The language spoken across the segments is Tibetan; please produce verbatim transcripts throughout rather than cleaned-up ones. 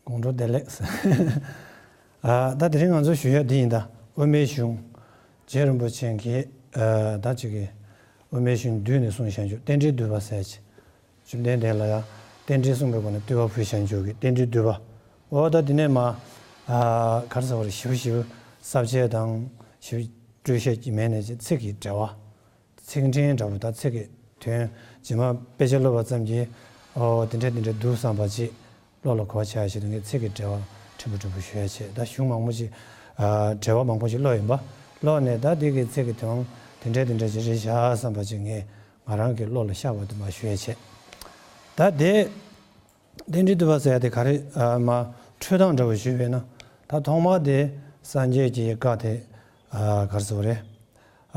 དགོང་དྲོ་བདེ་ལེགས། ཨ། ད་དེ་རིང་ང་ཚོ་ཞུ་ཡ་འདི་ཡིན་ད། དབུ་མའི་གཞུང་། རྗེ་རིན་པོ་ཆེ་གིས། ཨ། ད་ཅིག་གི་དབུ་མའི་གཞུང་བསྡུས་ནས་གསུངས་བཞག་རྒྱུ་རྟེན་འབྲེལ་བསྡུས་པ་ཟེར་ཅིག་བཅོམ་ལྡན་འདས་ལ་ཡང་རྟེན་འབྲེལ་གསུངས་པའི་སྒོ་ནས་བསྡུས་པ་ཕུལ་བཞག་རྒྱུ་གི་རྟེན་འབྲེལ་བསྡུས་པ། འོ་ད་དེ་ནས་མ། ཨ། ག་རེ་ཟེར་བ་རེད། ཞིབ་ཞིབ་གསལ་བཤད་དང་ཞིབ་སྤྲོས་བཤད་ཀྱི་མེད་ནས་ཅིག་ཚིག་གི་འགྲེལ་བ། ཚིག་ཕྲེང་འདྲ་པོ་དང་ཚིག་གི་དོན་རྗེས་མ་དཔེ་ཆ་ཀློག་པ་ཙམ་གྱིས། ཨོ་དེ་འདྲ་དེ་འདྲ་འདུག་བསམ་པ་ཅིག་བློ་ལ་གོ་ཆགས་ཞེས་དུས་ངས་ཚིག་གི་འགྲེལ་བ་ཕྲན་བུ་ཕྲན་བུ་ཞུ་ཡ་བྱས། ད་གཞུང་མང་པོ་ཞིག་ཨ། འགྲེལ་བ་མང་པོ་ཞིག་ཀློག་ཡིན་པ། ཀློག་ནས་ད་འདི་གི་ཚིག་གི་དོན་དེ་འདྲ་དེ་འདྲ་ཞིག་རེད་བཞག་བསམ་པ་ཅིག་ངས་ང་རང་གི་བློ་ལ་ཤར་བ་དེ་མར་ཞུ་ཡ་བྱས། ད་དེ། རྟེན་འབྲེལ་བསྡུས་པ་ཟེར་ཡ་དེ་ག་རེ། ཨ། མ་འཕྲོས་སྟངས་འདྲ་པོ་ཞུས་པས་ན། ད་ཐོག་མར་དེ་སངས་རྒྱས་ཀྱི་བཀའ་དེ། ཨ། ག་རེ་ཟེར་བ་རེད།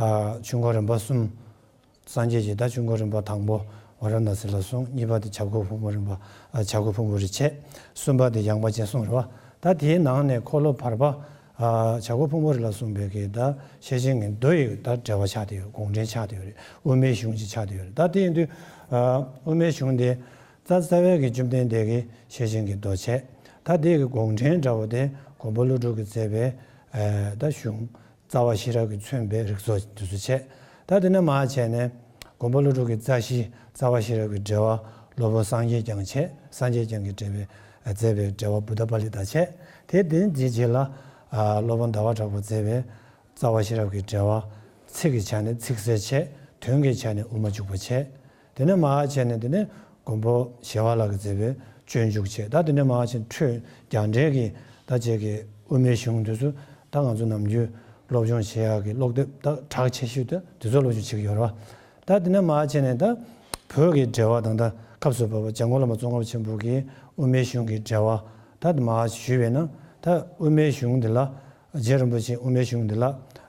ཨ། ཆོས་འཁོར་རིམ་པ་གསུམ། སངས་རྒྱས་ཀྱི་ད་ཆོས་འཁོར་རིམ་པ་དང་པོ་ཝཱ་ར་ཎཱ་སི་ལ་གསུངས། གཉིས་པ་དེ་བྱ་རྒོད་ཕུང་པོ་རིམ་པ། ཨ། བྱ་རྒོད་ཕུང་པོ་རེ་བྱས། གསུམ་པ་དེ་ཡངས་པ་ཅན་གསུངས་རེད་བ། ད་དེའི་ནང་ནས་འཁོར་ལོ་བར་པ། ཨ། བྱ་རྒོད་ཕུང་པོ་རེ་ལ་གསུངས་པའི་གི་ད་ཤེར་ཕྱིན་གྱི་མདོ་ཡི་ད་འགྲེལ་བ་ཆགས་བསྡད་ཡོད། དགོངས་འགྲེལ་ཆགས་བསྡད་ཡོད་རེད། དབུ་མའི་གཞུང་ཅིག་ཆགས་བསྡད་ཡོད་རེད། ད་དེ་ཡིན་དུས། ཨ། དབུ་མའི་གཞུང་དེ། རྩ་རྩ་བའི་གི་བཅོམ་ལྡན་འདས་ཀྱི་ཤེར་ཕྱིན་གྱི་མདོ་བྱས། ད་དེ་གི་དགོངས་འགྲེལ་འདྲ་བོ་དེ་མགོན་པོ་ཀླུ་སྒྲུབ་ཀྱིས་མཛད་པའི། ཨ། ད་གཞུང་རྩ་བ་ཤེས་རབ་ཀྱིས་མཚོན་པའི་རིགས་ཚོགས་དེ་ཚོ་བྱས། ད་དེ་ནས་མར་བྱས་ནས་མགོན་པོ་ཀླུ་སྒྲུབ་ཀྱི་རྩ་ཤེ་རྩ་བ་ཤེས་རབ་ཀྱི་འགྲེལ་བ་སློབ་དཔོན་སངས་རྒྱས་བསྐྱངས་བྱས། སངས་རྒྱས་བསྐྱངས་ཀྱིས་འགྲེལ་བའི། ཨ། མཛད་པའི་འགྲེལ་བ་བུདྡྷ་པཱ་ལི་ཏ་བྱས། དེ་དེ་དེའི་རྗེས་ལ། ཨ། སློབ་དཔོན་ཟླ་བ་གྲགས་པས་མཛད་པའི། རྩ་བ་ཤེས་རབ་ཀྱི་འགྲེལ་བ། ཚིག་གི་ཆ་ནས་ཚིག་གསལ་བྱས། དོན་གྱི་ཆ་ནས་དབུ་མ་འཇུག་པ་བྱས། དེ་ནས་མར་བྱས་ནས་དེ་ནས་མགོན་པོ་ཞི་བ་ལྷ་གིས་མཛད་པའི་སྤྱོད་འཇུག་བྱས། ད་དེ་ནས་མར་བྱས་འཕྲོས་རྒྱ་འགྲེལ་གྱི་ད་ཅིག་གི་དབུ་མའི་གཞུང་དེ་ཚོ་ད་ང་ཚོ་ནམ་རྒྱུན་སློབ་སྦྱོང་བྱེད་ཡག་གི་ཀློག་དེབ་ད་གྲགས་ཆེ་ཤོས་དེ་དེ་ཚོ་སློབ་སྦྱོང་བྱེད་ཀྱི་ཡོད་རེད་བ། ད་དེ་ནས་མར་བྱས་ནས་ད་བོད་ཀྱི་འགྲེལ་བ་དང་། ད་སྐབས་སུ་བབས་པ་འཇམ་མགོན་བླ་མ་ཙོང་ཁ་པ་ཆེན་པོ་གི་དབུ་མའི་གཞུང་གི་འགྲེལ་བ་ད་མར་ཞུས་པས་ན། ད་དབུ་མའི་གཞུང་འདི་ལ། རྗེ་རིན་པོ་ཆེས་དབུ་མའི་གཞུང་འདི་ལ་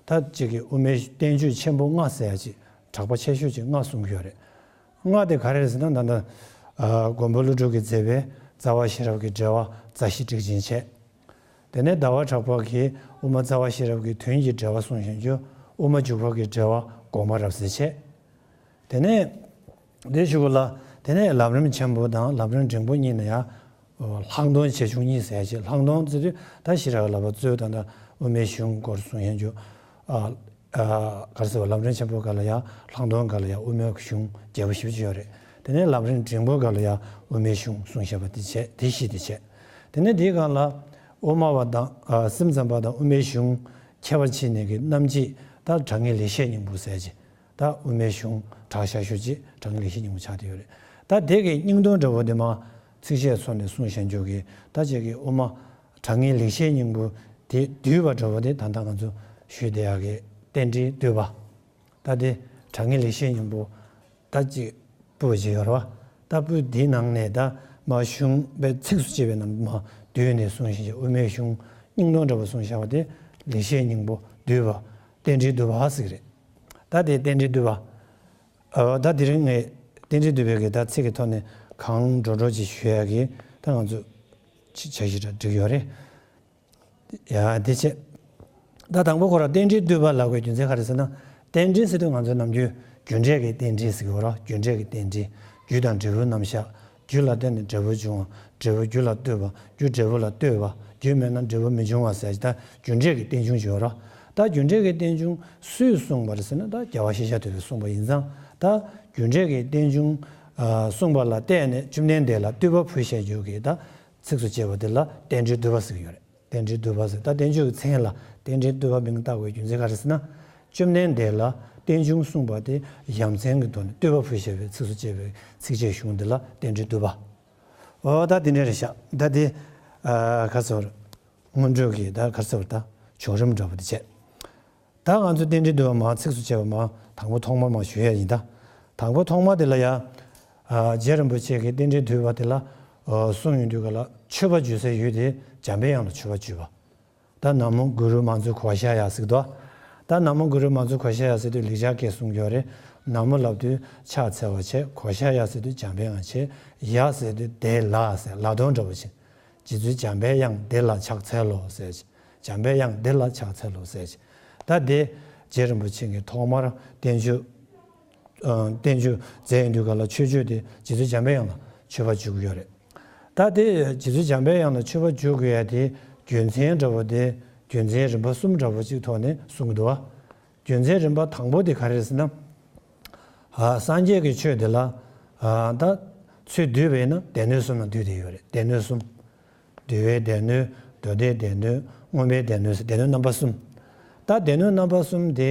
ད་ཅིག་གི་དབུ་མའི་བསྟན་བཅོས་ཆེན་པོ་ལྔ་ཟེར་ཡ་ཅིག་གྲགས་པ་ཆེ་ཤོས་ཅིག་ལྔ་གསུངས་ཡོད་རེད། ལྔ་དེ་ག་རེ་རེད་ཟེར་ན། ད་ལྟ། ཨ། མགོན་པོ་ཀླུ་སྒྲུབ་ཀྱིས་མཛད་པའི་རྩ་བ་ཤེས་རབ་ཀྱི་འགྲེལ་བ་རྩ་ཤེ་ཊཱིཀ་ཆེན་བྱས། དེ་ནས་ཟླ་བ་གྲགས་པ་གིས་དབུ་མ་རྩ་བ་ཤེས་རབ་ཀྱི་དོན་གྱི་འགྲེལ་བ་གསུངས་བཞག་རྒྱུ་དབུ་མ་འཇུག་པ་གི་འགྲེལ་བ་གོང་མ་རབ་གསལ་བྱས། དེ་ནས་དེའི་གཞུག་ལ་དེ་ནས་ལམ་རིམ་ཆེན་པོ་དང་ལམ་རིམ་འབྲིང་པོ་གཉིས་ནས་ཡང་། ཨོ། ལྷག་མཐོང་ཆེ་ཆུང་གཉིས་ཟེར་ཡ་ཅིག་ལྷག་མཐོང་ཟེར་དུས་ད་ཤེས་རབ་ཀྱི་བསླབ་པ་གཙོས་ད་ལྟ་དབུ་མའི་གཞུང་སྐོར་གསུང་ཡན་རྒྱུ། ཨ། ཨ། ག་རེ་ཟེར་བ། ལམ་རིམ་ཆེན་པོ་སྒང་ལ་ཡང་ལྷག་མཐོང་སྒང་ལ་ཡང་དབུ་མའི་གཞུང་རྒྱས་པ་ཞེ་པོ་ཅིག་ཡོད་རེད། དེ་ནས་ལམ་རིམ་འབྲིང་པོ་སྒང་ལ་ཡང་དབུ་མའི་གཞུང་གསུངས་བཞག་པ་དེ་བྱས། དེ་བཞི་དེ་བྱས། དེ་ནས་དེའི་སྒང་ལ་དབུ་མ་པ་དང་། ཨ། སེམས་ཙམ་པ་དང་དབུ་མའི་གཞུང་ཁྱད་པར་ཕྱེ་ནས་ཀྱི་རྣམ་དབྱེ་ད་དྲང་ངེས་ལེགས་བཤད་སྙིང་པོ་ཟེར་ཅིག་ད་དབུ་མའི་གཞུང་གྲགས་ཆེ་ཤོས་ཅིག་དྲང་ངེས་ལེགས་བཤད་སྙིང་པོ་ཆགས་བསྡད་ཡོད་རེད། ད་དེ་གི་སྙིང་དོན་འདྲ་པོ་དེ་མར་ཚིགས་བཅད་ཚོ་ནས་གསུངས་བཞག་རྒྱུ་གི་ད་ཅིག་གི་དབུ་མ་དྲང་ངེས་ལེགས་བཤད་སྙིང་པོ་དེ་བསྡུས་པ་འདྲ་པོ་དེ་ད་ལྟ་ང་ཚོ་ཞུས་བསྡད་ཡག་གི་རྟེན་འབྲེལ་བསྡུས་པ། ད་དེ་དྲང་ངེས་ལེགས་བཤད་སྙིང་པོ་ད་ཅིག་པོ་ཅིག་ཡོད་རེད་བ། ད་པོ་དེའི་ནང་ནས་ད་མར་གཞུང་པའི་ཚིགས་སུ་བཅད་པའི་ནང་མར་བསྡུས་ནས་གསུངས་བཞག་རྒྱུ་དབུ་མའི་གཞུང་སྙིང་དོན་འདྲ་པོ་གསུངས་བཞག་པ་དེ་ལེགས་བཤད་སྙིང་པོ་བསྡུས་པ། རྟེན་འབྲེལ་བསྡུས་པ་ཟེར་གི་རེད། ད་དེ་རྟེན་འབྲེལ་བསྡུས་པ། ཨ། ད་དེ་རིང་ངས་རྟེན་འབྲེལ་བསྡུས་པའི་གི་ད་ཚིག་གི་ཐོག་ནས་གང་འགྲོ་འགྲོ་ཅིག་ཞུ་ཡག་གི་ད་ང་ཚོ་ཅིག་བྱ་ཞིག་འདྲ་འགྲིག་ཡོད་རེད། ཡ། དེ་བྱས། ད་དང་པོ་ཁོ་རང་རྟེན་འབྲེལ་བསྡུས་པ་ལབ་དགོས་རྒྱུ་མཚན་ག་རེ་ཟེར་ན། རྟེན་འབྲེལ་ཟེར་དུས་ང་ཚོ་ནམ་རྒྱུན་རྒྱུ་འབྲས་ཀྱི་རྟེན་འབྲེལ་ཟེར་གི་ཡོད་རེད། རྒྱུ་འབྲས་ཀྱི་རྟེན་འབྲེལ། རྒྱུ་དང་འབྲས་བུའི་རྣམ་གཞག་རྒྱུ་ལ་བརྟེན་ནས་འབྲས་བུ་འབྱུང་བ། འབྲས་བུ་རྒྱུ་ལ་ལྟོས་པ། རྒྱུ་འབྲས་བུ་ལ་ལྟོས་པ། རྒྱུ་མེད་ན་འབྲས་བུ་མི་འབྱུང་བ་ཟེར་ད་རྒྱུ་འབྲས་ཀྱི་རྟེན་འབྱུང་ཅིག་ཡོད་རེད། ད་རྒྱུ་འབྲས་ཀྱི་རྟེན་འབྱུང་སུས་གསུངས་པ་རེད་ཟེར་ན། ད་རྒྱལ་བ་ཤེས་བྱ་དོན་པས་གསུངས་པ་ཡིན་ཙང་། ད་རྒྱུ་འབྲས་ཀྱི་རྟེན་འབྱུང་ཨ་གསུངས་པ་ལ་བརྟེན་ནས་བཅོམ་ལྡན་འདས་ལ་བསྟོད་པ་ཕུལ་བྱ་རྒྱུ་གི་ད་ཚིགས་སུ་བཅད་པ་དེ་ལ་རྟེན་འབྲེལ་བསྡུས་པ་ཟེར་གྱི་ཡོད་རེད། རྟེན་འབྲེལ་བསྡུས་པ་ཟེར། ད་བསྟན་བཅོས་ཀྱི་མཚན་ལ་རྟེན་འབྲེལ་བསྡུས་པ་མིང་བཏགས་དགོས་རྒྱུ་མཚན་ག་རེ་ཟེར་ན། བཅོམ་ལྡན་འདས་ལ་རྟེན་འབྱུང་གསུངས་པ་དེ་ཡ་མཚན་གྱི་ཐོག་ནས་བསྟོད་པ་ཕུལ་བྱ་བའི་ཚིགས་སུ་བཅད་པའི་ཚིགས་བཅད་གཞུང་འདི་ལ་རྟེན་འབྲེལ་བསྡུས་པ། འོ་ད་དེ་འདྲ་རེད་ཤག་ད་དེ་ཨ་ག་ཚོད་སྔོན་འགྲོ་གི་ད་ག་ཚོད་ད་བྱུང་རིམ་འདྲ་པོ་དེ་བྱས། ད་ང་ཚོས་རྟེན་འབྲེལ་བསྡུས་པ་མར་ཚིགས་སུ་བཅད་པ་མར་དང་པོ་ཐོག་མར་མར་ཞུ་ཡ་ཡིན་ད། དང་པོ་ཐོག་མ་དེ་ལ་ཡ། ཨ་རྗེ་རིན་པོ་ཆེ་གིས་རྟེན་འབྲེལ་བསྡུས་པ་དེ་ལ་ཨ་གསུངས་ཡོང་དུས་ག་ལ་མཆོད་པ་བརྗོད་སའི་ཡུལ་དེ་འཇམ་པའི་དབྱངས་ལ་མཆོད་པ་བརྗོད་པ། ད་ན་མོ་གུ་རུ་མ་ཛུ་གྷོ་ཤ་ཡ་ཟེར་གི་འདུག་ད་ན་མོ་གུ་རུ་མ་ཛུ་གྷོ་ཤ་ཡ་ཟེར་དུས་ལེགས་སྦྱར་སྐད་གསུང་གི་ཡོད་རེད། ན་མོ་ལབ་དུས་ཕྱག་འཚལ་བ་བྱས། གྷོ་ཤ་ཡ་ཟེར་དུས་འཇམ་པའི་དབྱངས་བྱས། ཡ་ཟེར་དུས་དེ་ལ་ཟེར། ལ་དོན་འདྲ་པོ་བྱས། རྗེ་བཙུན་འཇམ་པའི་དབྱངས་དེ་ལ་ཕྱག་འཚལ་ལོ་ཟེར་བྱས། འཇམ་པའི་དབྱངས་དེ་ལ་ཕྱག་འཚལ་ལོ་ཟེར་བྱས། ད་དེ་རྗེ་རིན་པོ་ཆེ་གིས་ཐོག་མར་བསྟན་བཅོས་ཨ་བསྟན་བཅོས་མཛད་ཡོང་དུས་ག་ལ་མཆོད་བརྗོད་དེ་རྗེ་བཙུན་འཇམ་པའི་དབྱངས་ལ་མཆོད་པ་བརྗོད་ཀྱི་ཡོད་རེད། ད་དེ་རྗེ་བཙུན་འཇམ་པའི་དབྱངས་ལ་མཆོད་པ་བརྗོད་དགོས་ཡ་དེ་རྒྱུ་མཚན་འདྲ་བོ་དེ་རྒྱུ་མཚན་རིམ་པ་གསུམ་འདྲ་བོ་གཅིག་ཐོག་ནས་གསུང་གི་འདུག་བ། རྒྱུ་མཚན་རིམ་པ་དང་པོ་དེ་ག་རེ་རེད་ཟེར་ན། ཨ། སངས་རྒྱས་ཀྱི་ཆོས་དེ་ལ། ཨ། ད་ཚུར་བསྡུས་པས་ན་སྡེ་སྣོད་གསུམ་ལ་བསྡུས་ཏེ་ཡོད་རེད། སྡེ་སྣོད་གསུམ། འདུལ་བའི་སྡེ་སྣོད། མདོ་སྡེའི་སྡེ་སྣོད། མངོན་པའི་སྡེ་སྣོད་ཟེར། སྡེ་སྣོད་རྣམ་པ་གསུམ། ད་སྡེ་སྣོད་རྣམ་པ་གསུམ་དེ་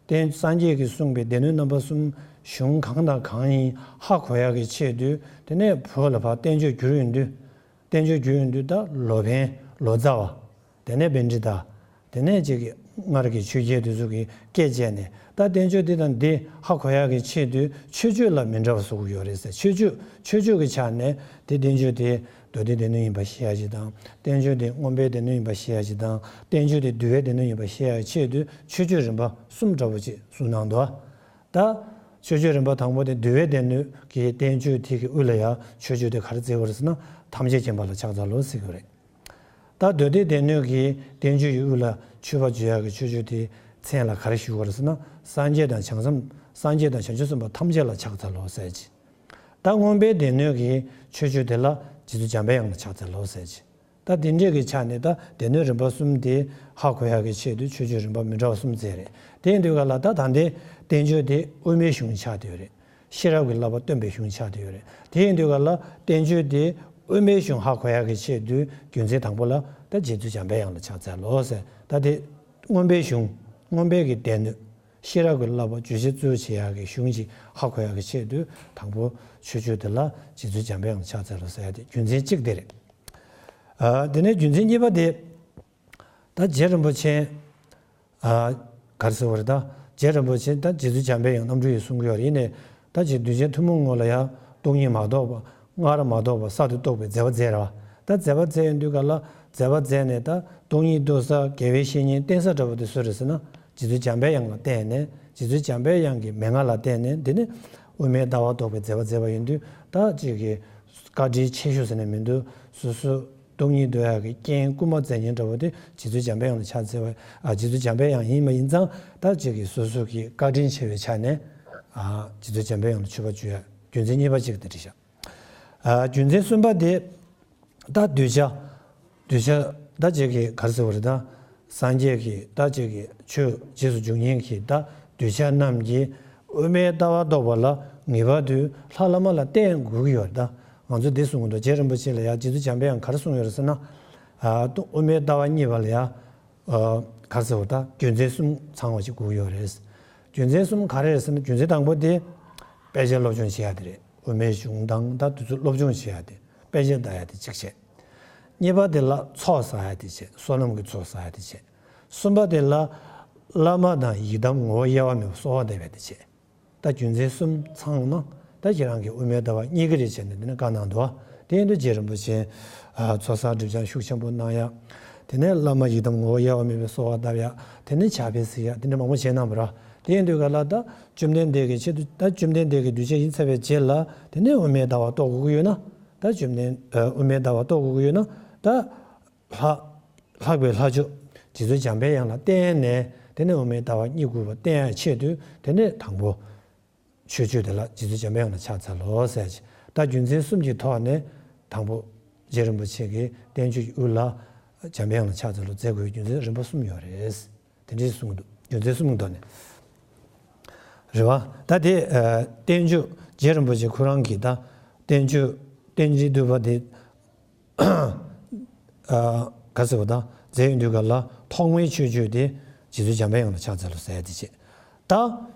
བསྟན། སངས་རྒྱས་ཀྱིས་གསུངས་པའི་སྡེ་སྣོད་རྣམ་པ་གསུམ་གཞུང་གང་དང་གང་ཡིན་ཧ་གོ་ཡག་གི་ཆེད་དུ། དེ་ནས་བོད་ལ་ཕར་བསྟན་བཅོས་བསྒྱུར་ཡོང་དུས། བསྟན་བཅོས་བསྒྱུར་ཡོང་དུས་ད་ལོ་པཎ། ལོ་ཙཱ་བ། དེ་ནས་པཎྜི་ཏ། དེ་ནས་ཅིག་གི་སྔར་གྱི་ཆོས་རྒྱལ་དེ་ཚོ་གི་བཀས་བཅད་ནས། ད་བསྟན་བཅོས་འདི་དང་འདི་ཧ་གོ་ཡག་གི་ཆེད་དུ་མཆོད་བརྗོད་ལ་མི་འདྲ་བ་བཟོ་དགོས་ཡོད་རེད་ཟེར། མཆོད་བརྗོད། མཆོད་བརྗོད་ཀྱི་ཆ་ནས་དེ་བསྟན་བཅོས་དེ་མདོ་སྡེའི་སྡེ་སྣོད་ཡིན་པ་ཤེས་ཡག་ཅིག་དང་། བསྟན་བཅོས་དེ་མངོན་པའི་སྡེ་སྣོད་ཡིན་པ་ཤེས་ཡག་ཅིག་དང་། བསྟན་བཅོས་དེ་འདུལ་བའི་སྡེ་སྣོད་ཡིན་པ་ཤེས་ཡག་གི་ཆེད་དུ་མཆོད་བརྗོད་རིམ་པ་གསུམ་འདྲ་བོ་ཅིག་གསུངས་གནང་འདུག། ད་མཆོད་བརྗོད་རིམ་པ་དང་པོ་དེ་འདུལ་བའི་སྡེ་སྣོད་ཀྱི་བསྟན་བཅོས་དེ་གི་དབུ་ལ་ཡང་མཆོད་བརྗོད་དེ་ག་རེ་བརྩི་དགོས་རེད་ཟེར་ན། ཐམས་ཅད་མཁྱེན་པ་ལ་ཕྱག་འཚལ་ལོ་ཟེར་གྱི་ཡོད་རེད། ད་མདོ་སྡེའི་སྡེ་སྣོད་ཀྱི་བསྟན་བཅོས་ཀྱི་དབུ་ལ་མཆོད་པ་བརྗོད་ཡག་གི་མཆོད་བརྗོད་དེའི་མཚན་ལ་ག་རེ་ཞུ་དགོས་རེད་ཟེར་ན། སངས་རྒྱས་དང་བྱང་སེམས། སངས་རྒྱས་དང་བྱང་ཆུབ་སེམས་དཔའ་ཐམས་ཅད་ལ་ཕྱག་འཚལ་ལོ་ཟེར་གྱི། ད་མངོན་པའི་སྡེ་སྣོད་ཀྱི་མཆོད་བརྗོད་དེ་ལ་རྗེ་བཙུན་འཇམ་པའི་དབྱངས་ལ་ཕྱག་འཚལ་ལོ་ཟེར་གྱི། ད་དེ་འདྲས་ཀྱི་ཆ་ནས་ད་སྡེ་སྣོད་རིམ་པ་གསུམ་དེ་ཧ་གོ་ཡག་གི་ཆེད་དུ་མཆོད་བརྗོད་རིམ་པ་མི་འདྲ་བ་གསུམ་བརྩིས་རེད། དེ་ཡིན་དུས་ག་ལ་ད་ད་ལྟའི་བསྟན་བཅོས་དེ་དབུ་མའི་གཞུང་ཆགས་བསྡད་ཡོད་རེད། ཤེས་རབ་ཀྱི་བསླབ་པ་སྟོན་པའི་གཞུང་ཆགས་བསྡད་ཡོད་རེད། དེ་ཡིན་དུས་ག་ལ་བསྟན་བཅོས་དེ་དབུ་མའི་གཞུང་ཧ་གོ་ཡག་གི་ཆེད་དུ་རྒྱུ་མཚན་དང་པོ་ལ་ད་རྗེ་བཙུན་འཇམ་པའི་དབྱངས་ལ་ཕྱག་འཚལ་ལོ་ཟེར། ད་དེ་མངོན་པའི་གཞུང་། མངོན་པའི་གི་སྡེ་སྣོད། ཤེས་རབ་ཀྱི་བསླབ་པ་བརྗོད་བྱ་གཙོ་བྱེད་ཡག་གི་གཞུང་ཅིག་ཧ་གོ་ཡག་གི་ཆེད་དུ་དང་པོ་མཆོད་བརྗོད་དེ་ལ་རྗེ་བཙུན་འཇམ་པའི་དབྱངས་ལ་ཕྱག་འཚལ་ལོ་ཟེར་ཡག་དེ་རྒྱུ་མཚན་གཅིག་དེ་རེད། ཨ། དེ་ནས་རྒྱུ་མཚན་གཉིས་པ་དེ། ད་རྗེ་རིན་པོ་ཆེ། ཨ། ག་རེ་ཟེར་བ་རེད། ད་རྗེ་རིན་པོ་ཆེ་ད་རྗེ་བཙུན་འཇམ་པའི་དབྱངས་རྣམ་འཕྲུལ་ཡིས་གསུང་གི་ཡོད་རེད། ཡིན་ནའི་ད་ཅིག་གདུལ་བྱའི་ཐུན་མོང་ངོ་ལ་ཡང་སྟོང་ཉིད་མ་རྟོགས་པ། སྔར་མ་རྟོགས་པ་གསར་དུ་རྟོགས་པའི་མཛད་པ་མཛད་ར་བ། ད་མཛད་པ་མཛད་ཡོང་དུས་ག་ལ་མཛད་པ་མཛད་ནས་ད་སྟོང་ཉིད་རྟོགས་ས་དགེ་བའི་བཤེས་གཉེན་བསྟེན་ས་འདྲ་བོ་དེ་སུ་རེད་ཟེར་ན། རྗེ་བཙུན་འཇམ་པའི་དབྱངས་ལ་བརྟེན་ནས། རྗེ་བཙུན་འཇམ་པའི་དབྱངས་ཀྱི་མན་ངག་ལ་བརྟེན་ནས། འདི་ནི་དབུ་མའི་ལྟ་བ་རྟོགས་པའི་མཛད་པ་མཛད་པ་ཡིན་དུས། ད་ཅིག་གི་བཀའ་དྲིན་ཆེ་ཤོས་ཟེར་ནས་མི་འདུག། སོ་སོ་སྟོང་ཉིད་རྟོགས་ཡག་གི་རྐྱེན་སྐུལ་མ་མཛད་མཁན་འདྲ་བོ་དེ་རྗེ་བཙུན་འཇམ་པའི་དབྱངས་ལ་ཕྱག་འཚལ་བ། ཨ། རྗེ་བཙུན་འཇམ་པའི་དབྱངས་ཡིན་མ་ཡིན་ཙང་ད་ཅིག་གི་སོ་སོ་གི་བཀའ་དྲིན་ཆེ་བའི་ཆ་ནས། ཨ། རྗེ་བཙུན་འཇམ་པའི་དབྱངས་ལ་མཆོད་པ་བརྗོད་ཡག་རྒྱུ་མཚན་གཉིས་པ་གཅིག་དེ་རེད་ཤག། ཨ། རྒྱུ་མཚན་གསུམ་པ་དེ། ད་གདུལ་བྱ། གདུལ་བྱ་ད་ཅིག་གི་ག་རེ་ཟེར་བ་རེད། ད་སངས་རྒྱས་ཀྱི་ད་ཅིག་གི་ཆོས་རྗེས་སུ་འཇུག་མཁན་གྱི་ད་གདུལ་བྱ་རྣམས་ཀྱིས་དབུ་མའི་ལྟ་བ་རྟོགས་པ་ལ་ངེས་པར་དུ་ལྷ་བླ་མ་ལ་བརྟེན་དགོས་ཀྱི་ཡོད་རེད། ད་ང་ཚོ་འདི་གསུང་གི་འདུག། རྗེ་རིན་པོ་ཆེ་ལ་ཡང་རྗེ་བཙུན་འཇམ་པའི་དབྱངས་ག་རེ་གསུངས་ཡོད་རེད་ཟེར་ན། ཨ། དབུ་མའི་ལྟ་བ་གཉིས་པ་ལ་ཡང་། ཨ། ག་རེ་ཟེར་བ། ད་རྒྱུ་མཚན་གསུམ་ཚང་བ་ཞིག་དགོས་ཀྱི་ཡོད་རེད། རྒྱུ་མཚན་གསུམ་ག་རེ་རེད་ཟེར་ན། རྒྱུ་མཚན་དང་པོ་དེ་དཔེ་ཆ་སློབ་སྦྱོང་བྱེད་ཡག་དེ་རེད། དབུ་མའི་གཞུང་དང་ད་དེ་ཚོ་སློབ་སྦྱོང་བྱེད་ཡག་དེ། དཔེ་ཆ་ལྟ་ཡག་དེ་གཅིག་བྱས། གཉིས་པ་དེ་ལ་ཚོགས་བསགས་ཡག་དེ་བྱས། བསོད་ནམས་ཀྱི་ཚོགས་བསགས་ཡག་དེ་བྱས། གསུམ་པ་དེ་ལ་བླ་མ་དང་ཡི་དམ་ངོ་བོ་དབྱེ་བ་མེད་པར་གསོལ་བ་འདེབས་ཡག་དེ་བྱས། ད་རྒྱུ་མཚན་གསུམ་ཚང་ན་ད་ཁྱེད་རང་གི་དབུ་མའི་ལྟ་བ་རྙེད་ཀྱི་རེད་བྱས་ནས་འདི་ནས་བཀའ་གནང་འདུག། དེ་ཡིན་དུས་རྗེ་རིན་པོ་ཆེ། ཨ། ཚོགས་བསགས་སྒྲིབ་སྦྱང་ཤུགས་ཆེན་པོ་གནང་ཡག། དེ་ནས་བླ་མ་ཡི་དམ་ངོ་བོ་དབྱེ་བ་མེད་པའི་གསོལ་བ་བཏབ་ཡག། དེ་ནས་ཕྱག་དཔེ་གཟིགས་ཡག། དེ་འདྲ་མང་པོ་བྱས་གནང་བ་ར། དེ་ཡིན་དུས་ག་ལ་ད་བཅོམ་ལྡན་འདས་ཀྱི་ཆེད་དུ། ད་བཅོམ་ལྡན་འདས་ཀྱི་གདུལ་བྱ་ཡིན་ཚར་བའི་རྗེས་ལ་དེ་ནས་དབུ་མའི་ལྟ་བ་རྟོགས་དགོས་ཀྱི་ཡོད་ན། ད་བཅོམ་ལྡན། ཨ། དབུ་མའི་ལྟ་བ་རྟོགས་དགོས་ཀྱི་ཡོད་ན། ད་ལྷག་ལྷག་པའི་ལྷ་མཆོག་རྗེ་བཙུན་འཇམ་པའི་དབྱངས་ལ་བརྟེན་ནས། དེ་ནས་དབུ་མའི་ལྟ་བ་རྙེད་དགོས་པ་བསྟན་ཡག་ཆེད་དུ། དེ་ནས་དང་པོ་མཆོད་བརྗོད་དེ་ལ་རྗེ་བཙུན་འཇམ་པའི་དབྱངས་ལ་ཕྱག་འཚལ་ལོ་ཟེར་གྱི། ད་རྒྱུ་མཚན་གསུམ་གྱི་ཐོག་ནས་དང་པོ་རྗེ་རིན་པོ་ཆེ་གིས་བསྟན་བཅོས་ཀྱི་དབུ་ལ་འཇམ་པའི་དབྱངས་ལ་ཕྱག་འཚལ་ལོ་མཛད་དགོས་པའི་རྒྱུ་མཚན་རིམ་པ་གསུམ་ཡོད་རེད། དེ་འདྲས་གསུངས་འདུག། རྒྱུ་མཚན་གསུམ་གྱི་ཐོག་ནས། རེད་བ། ད་དེ། ཨ། བསྟན་བཅོས་རྗེ་རིན་པོ་ཆེ་ཁོ་རང་གིས་ད་བསྟན་བཅོས་བསྟན་འགྲོའི་བསྡུས་པ་དེ། ཨ། ག་ཟེར་བ་དང་མཛད་ཡོང་དུས་ག་ལ་ཐོག་མའི་མཆོད་བརྗོད་དེ་རྗེ་བཙུན་འཇམ་པའི་དབྱངས་ལ་ཕྱག་འཚལ་ལོ་ཟེར་ཡ་དེ་བྱས། ད་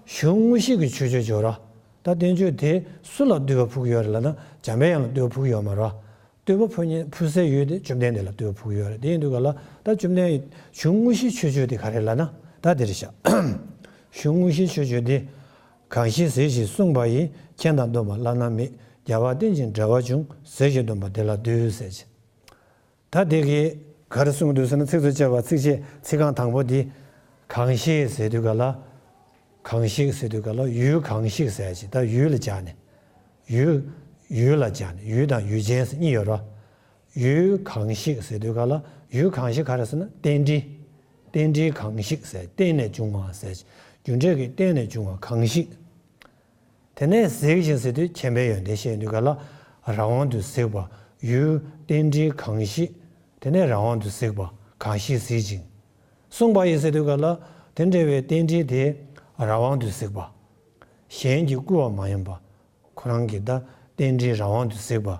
གཞུང་དངོས་གཞི་གི་མཆོད་བརྗོད་སྦྱོར་བ། ད་བསྟན་བཅོས་དེ་སུ་ལ་བསྟོད་པ་ཕུལ་གྱི་ཡོད་རེད་ལབ་ན། འཇམ་པའི་དབྱངས་ལ་བསྟོད་པ་ཕུལ་གྱི་ཡོད་མ་རེད། བསྟོད་པ་ཕུལ་མཁན་ཕུལ་སའི་ཡུལ་དེ་བཅོམ་ལྡན་འདས་ལ་བསྟོད་པ་ཕུལ་གྱི་ཡོད་རེད། དེ་ཡིན་དུས་ག་ལ་ད་བཅོམ་ལྡན་གཞུང་དངོས་གཞིའི་མཆོད་བརྗོད་དེ་ག་རེ་ལབ་ན། ད་དེ་རེད་ཤག། གཞུང་དངོས་གཞིའི་མཆོད་བརྗོད་དེ། གང་ཞིག་ཟེར་ཞིང་གསུངས་པ་ཡིས། མཁྱེན་དང་སྟོན་པ་བླ་ན་མེད། རྒྱལ་བ་རྟེན་ཅིང་འབྲེལ་བར་འབྱུང་། ཟེར་ཞིང་སྟོན་པ་དེ་ལ་འདུད་ཟེར་གྱི། ད་དེ་གིས་ག་རེ་གསུངས་འདུག་ཟེར་ན། ཚིགས་སུ་བཅད་པ་ཚིགས་བཅད་ཚིག་རྐང་དང་པོ་འདི། གང་ཞིག་ཟེར་དུས་ག་ལ། གང་ཞིག་ཟེར་དུས་ག་ལ་ཡུལ་གང་ཞིག་ཟེར་གྱི། ད་ཡུལ་ལ་སྦྱར་ནས། ཡུལ། ཡུལ་ལ་སྦྱར་ནས། ཡུལ་དང་ཡུལ་ཅན་ཟེར་གཉིས་ཡོད་རེད། ཡུལ་གང་ཞིག་ཟེར་དུས་ག་ལ་ཡུལ་གང་ཞིག་ག་རེ་ཟེར་ན། རྟེན་འབྲེལ། རྟེན་འབྲེལ་གང་ཞིག་ཟེར། རྟེན་ནས་བྱུང་བ་ཟེར། རྒྱུ་འབྲས་ཀྱི་རྟེན་ནས་བྱུང་བ་གང་ཞིག། དེ་ནས་གཟིགས་ཤིང་ཟེར་དུས་མཁྱེན་པའི་ཡོན་ཏན་བཤད་དུས་ག་ལ་རང་དབང་དུ་གཟིགས་པ། ཡུལ་རྟེན་འབྲེལ་གང་ཞིག་དེ་ནས་རང་དབང་དུ་གཟིགས་པ། གང་ཞིག་གཟིགས་ཤིང་། གསུངས་པ་ཡིན་ཟེར་དུས་ག་ལ་དེ་འདྲ་བའི་རྟེན་འབྲེལ་དེ་རང་དབང་དུ་གཟིགས་པ། གཞན་གྱིས་བསྐུལ་བ་མ་ཡིན་པ། ཁོ་རང་གི་ད་རྟེན་འབྲེལ་རང་དབང་དུ་གཟིགས་པ།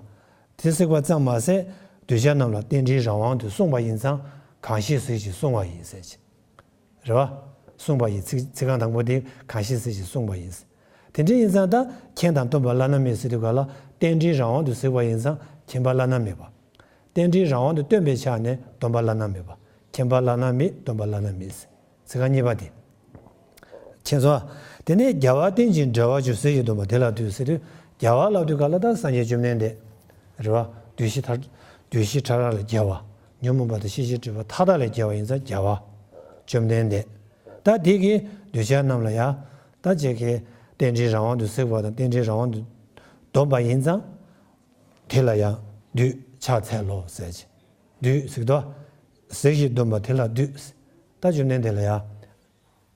དེ་གཟིགས་པ་ཙམ་མ་ཟད་གདུལ་བྱ་རྣམས་ལ་རྟེན་འབྲེལ་རང་དབང་དུ་གསུངས་པ་ཡིན་ཙང་གང་ཞིག་གཟིགས་ཤིང་གསུངས་པ་ཡིན་ཟེར་གྱི། རེད་བ། གསུངས་པ་ཡིན། ཚིག་ཚིག་རྐང་དང་པོ་དེ་གང་ཞིག་གཟིགས་ཤིང་གསུངས་པ་ཡིན། དེ་འདྲ་ཡིན་ཙང་ད་མཁྱེན་དང་སྟོན་པ་བླ་ན་མེད་ཟེར་དུས་ག་ལ་རྟེན་འབྲེལ་རང་དབང་དུ་གཟིགས་པ་ཡིན་ཙང་མཁྱེན་པ་བླ་ན་མེད་པ། རྟེན་འབྲེལ་རང་དབང་དུ་སྟོན་པའི་ཆ་ནས་སྟོན་པ་བླ་ན་མེད་པ། མཁྱེན་པ་བླ་ན་མེད་སྟོན་པ་བླ་ན་མེད། ཚིག་རྐང་གཉིས་པ་དེ། མཁྱེན་སོང་། དེ་ནས་རྒྱལ་བ་རྟེན་ཅིང་འབྲེལ་བར་འབྱུང་ཟེར་གྱི་འདུག་པ་དེ་ལ་འདུད་ཟེར་དུས་རྒྱལ་བ་ལབ་དུས་ག་ལ་ད་སངས་རྒྱས་བཅོམ་ལྡན་འདས། རེད་བ། བདུད་བཞི་མཐའ་བདུད་བཞི་ཕྲ་རགས་ལས་རྒྱལ་བ། ཉོན་མོངས་པ་དང་ཤེས་བྱའི་སྒྲིབ་པ་མཐའ་དག་ལས་རྒྱལ་བ་ཡིན་ཙང་རྒྱལ་བ། བཅོམ་ལྡན་འདས། ད་དེ་གིས་གདུལ་བྱ་རྣམས་ལ་ཡང་ད་ཅིག་གི་རྟེན་འབྲེལ་རང་དབང་དུ་གཟིགས་པ་དང་རྟེན་འབྲེལ་རང་དབང་དུ་འདོམས་པ་ཡིན་ཙང་། དེ་ལ་ཡང་འདུད་ཕྱག་འཚལ་ལོ་ཟེར་གྱི། འདུད་ཟེར་དུས། གཟིགས་ཤིང་འདོམས་པ་དེ་ལ་འདུད། ད་བཅོམ་ལྡན་འདས་ལ་ཡང་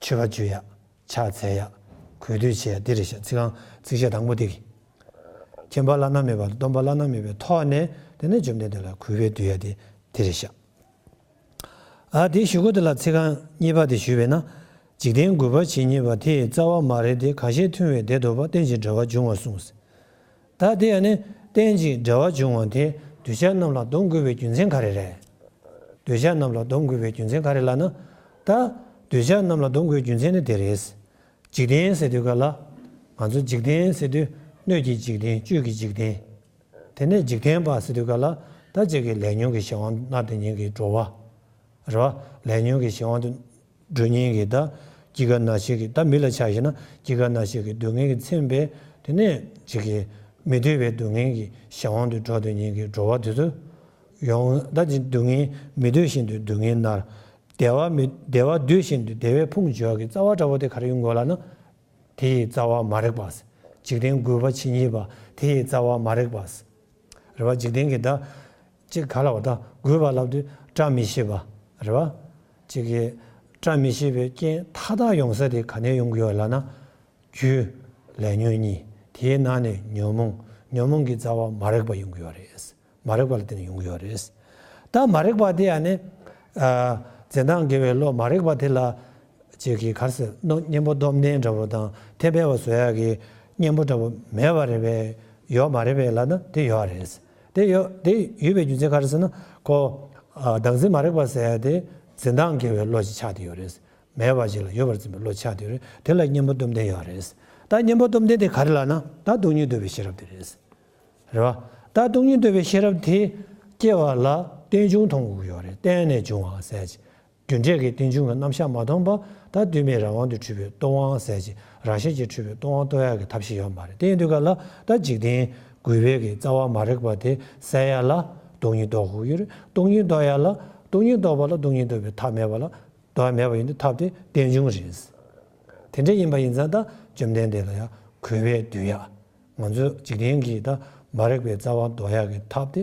མཆོད་པ་བརྗོད་ཡ། ཕྱག་འཚལ་ཡ། གུས་འདུད་བྱེད་ཡ་དེ་རེད་ཤག་ཚིག་རྐང་ཚིགས་བཅད་དང་པོ་དེ་གི། མཁྱེན་པ་བླ་ན་མེད་པ་དང་སྟོན་པ་བླ་ན་མེད་པའི་ཐོག་ནས་དེ་ནས་བཅོམ་ལྡན་འདས་ལ་གུས་པས་འདུད་ཡ་དེ་དེ་རེད་ཤག་ཨ་དེའི་གཞུག་གུ་དེ་ལ་ཚིག་རྐང་གཉིས་པ་དེ་ཞུས་པས་ན། འཇིག་རྟེན་རྒུད་པ་ཇི་སྙེད་པ། དེ་ཡི་རྩ་བ་མ་རིག་སྟེ། གང་ཞིག་མཐོང་བས་བདེ་འདོད་པ། རྟེན་ཅིང་འབྲེལ་བར་འབྱུང་བ་གསུངས། ད་དེ་ཡང་ནི་རྟེན་ཅིང་འབྲེལ་བར་འབྱུང་བ་དེ་གདུལ་བྱ་རྣམས་ལ་སྡོམ་དགོས་པའི་རྒྱུ་མཚན་ག་རེ་རེད། གདུལ་བྱ་རྣམས་ལ་སྡོམ་དགོས་པའི་རྒྱུ་མཚན་ག་རེ་ལབ་ན། ད་གདུལ་བྱ་རྣམས་ལ་སྡོམ་དགོས་པའི་རྒྱུ་མཚན་ནི་དེ་རེད། འཇིག་རྟེན་ཟེར་དུས་ག་ལ། ང་ཚོ་འཇིག་རྟེན་ཟེར་དུས་སྣོད་ཀྱི་འཇིག་རྟེན་བཅུད་ཀྱི་འཇིག་རྟེན། དེ་ནས་འཇིག་རྟེན་པ་ཟེར་དུས་ག་ལ་ད་ཅིག་གི་ལས་ཉོན་གྱི་གཞན་དབང་མནར་སྡོད་མཁན་གྱི་འགྲོ་བ། རེད་བ། ལས་ཉོན་གྱི་གཞན་དབང་དུ་འགྲོ་མཁན་གྱི་ད་སྐྱེ་རྒ་ན་འཆི་གི་ད་མི་ལ་ཆ་བཞག་ན་སྐྱེ་རྒ་ན་འཆི་གི་སྡུག་བསྔལ་གྱིས་ཚིམ་པའི་དེ་ནས་ཅིག་གི་མི་འདོད་པའི་སྡུག་བསྔལ་གྱི་གཞན་དབང་དུ་འགྲོ་སྡོད་མཁན་གྱི་འགྲོ་བ་དེ་ཚོ་ཡོང་ད་ཅིག་སྡུག་བསྔལ་མི་འདོད་བཞིན་དུ་སྡུག་བསྔལ་མནར། བདེ་བ་མི་བདེ་བ་འདོད་བཞིན་དུ་བདེ་བའི་ཕུང་འཇུག་གི་རྩ་བ་འདྲ་བོ་དེ་ག་རེ་ཡོང་དགོས་ལབ་ན། དེ་ཡི་རྩ་བ་མ་རིག་པ། འཇིག་རྟེན་རྒུད་པ་ཇི་སྙེད་པ། དེ་ཡི་རྩ་བ་མ་རིག་པ། རེད་བ། འཇིག་རྟེན་གྱི་ད། ཅིག་ག་ལ་བ་ད་རྒུད་པ་ལབ་དུས་བཀྲ་མི་ཤིས་པ། རེད་བ། ཅིག་གི་བཀྲ་མི་ཤིས་པའི་རྐྱེན་མཐའ་དག་ཡོང་ས་དེ་ག་ནས་ཡོང་གི་ཡོད་ལབ་ན། རྒྱུ། ལས་ཉོན་གཉིས། དེའི་ནང་ནས་ཉོན་མོངས། ཉོན་མོངས་ཀྱི་རྩ་བ་མ་རིག་པ་ཡོང་གི་ཡོད་རེད། མ་རིག་པ་ལ་བརྟེན་ནས་ཡོང་གི་ཡོད་རེད། ད་མ་རིག་པ་དེ་ཡང་ནི། ཨ། འཛིན་སྟངས་དགེ་བའི་བློ་མ་རིག་པ་དེ་ལ། ཅིག་གིས་ག་རེ་ཟེར་ན་གཉེན་པོ་སྟོབས་ལྡན་འདྲ་བོ་དང་ཐེག་པ་བ་བཟོ་ཡག་གི་གཉེན་པོ་འདྲ་བོ་མེད་པ་རེད་པས། ཡོད་མ་རེད་པས་ལབ་ན་དེ་ཡོད་རེད། དེ་ཡོད་དེ་ཡོད་པའི་རྒྱུ་མཚན་ག་རེ་ཟེར་ན་ཁོ། ཨ། བདག་འཛིན་མ་རིག་པ་ཟེར་ཡག་དེ་འཛིན་སྟངས་དགེ་བའི་བློ་ཞིག་ཆགས་བསྡད་ཡོད་རེད། མེད་པ་ཞིག་ལ་ཡོད་པར་འཛིན་པའི་བློ་ཆགས་བསྡད་ཡོད་རེད། དེ་ལ་གཉེན་པོ་སྟོབས་ལྡན་ཡོད་རེད། ད་གཉེན་པོ་སྟོབས་ལྡན་དེ་ག་རེ་ལབ་ན་ད་སྟོང་ཉིད་རྟོགས་པའི་ཤེས་རབ་དེ་རེད། རེད་བ། ད་སྟོང་ཉིད་རྟོགས་པའི་ཤེས་རབ་དེ་སྐྱེ་བ་ལ་རྟེན་འབྱུང་མཐོང་དགོས་ཀྱི་ཡོད་རེད། རྟེན་ནས་འབྱུང་བ་ཟེར་གྱི། རྒྱུ་འབྲས་ཀྱི་རྟེན་འབྱུང་གི་རྣམ་གཞག་མ་མཐོང་བར་ད་དུས་མེད་རང་དབང་དུ་འཁྲུལ་པའི་སྟོང་པ་ཟེར་གྱི་རང་བཞིན་གྱིས་འཁྲུལ་པའི་སྟོང་པ་རྟོགས་ཡག་གི་ཐབས་ཤེས་ཡོད་མ་རེད། དེ་ཡིན་དུས་ག་ལ་ད་འཇིག་རྟེན་རྒུད་པའི་གི་རྩ་བ་མ་རིག་པ་དེ་སེལ་ཡག་ལ་སྟོང་ཉིད་རྟོགས་དགོས་ཀྱི་ཡོད་རེད། སྟོང་ཉིད་རྟོགས་ཡག་ལ་སྟོང་ཉིད་རྟོགས་པ་ལ་སྟོང་ཉིད་རྟོགས་པའི་ཐབས་མེད་པ་ལ་རྟོགས་ཡག་མེད་པ་ཡིན་དུས་ཐབས་དེ་རྟེན་འབྱུང་རེད། དེ་འདྲ་ཡིན་པ་ཡིན་ཙང་ད་བཅོམ་ལྡན་འདས་ལ་ཡང་གུས་པས་འདུད་ཡག་ང་ཚོས་འཇིག་རྟེན་གྱི་ད་མ་རིག་པའི་རྩ་བ་ཟློག་ཡག་གི་ཐབས་དེ།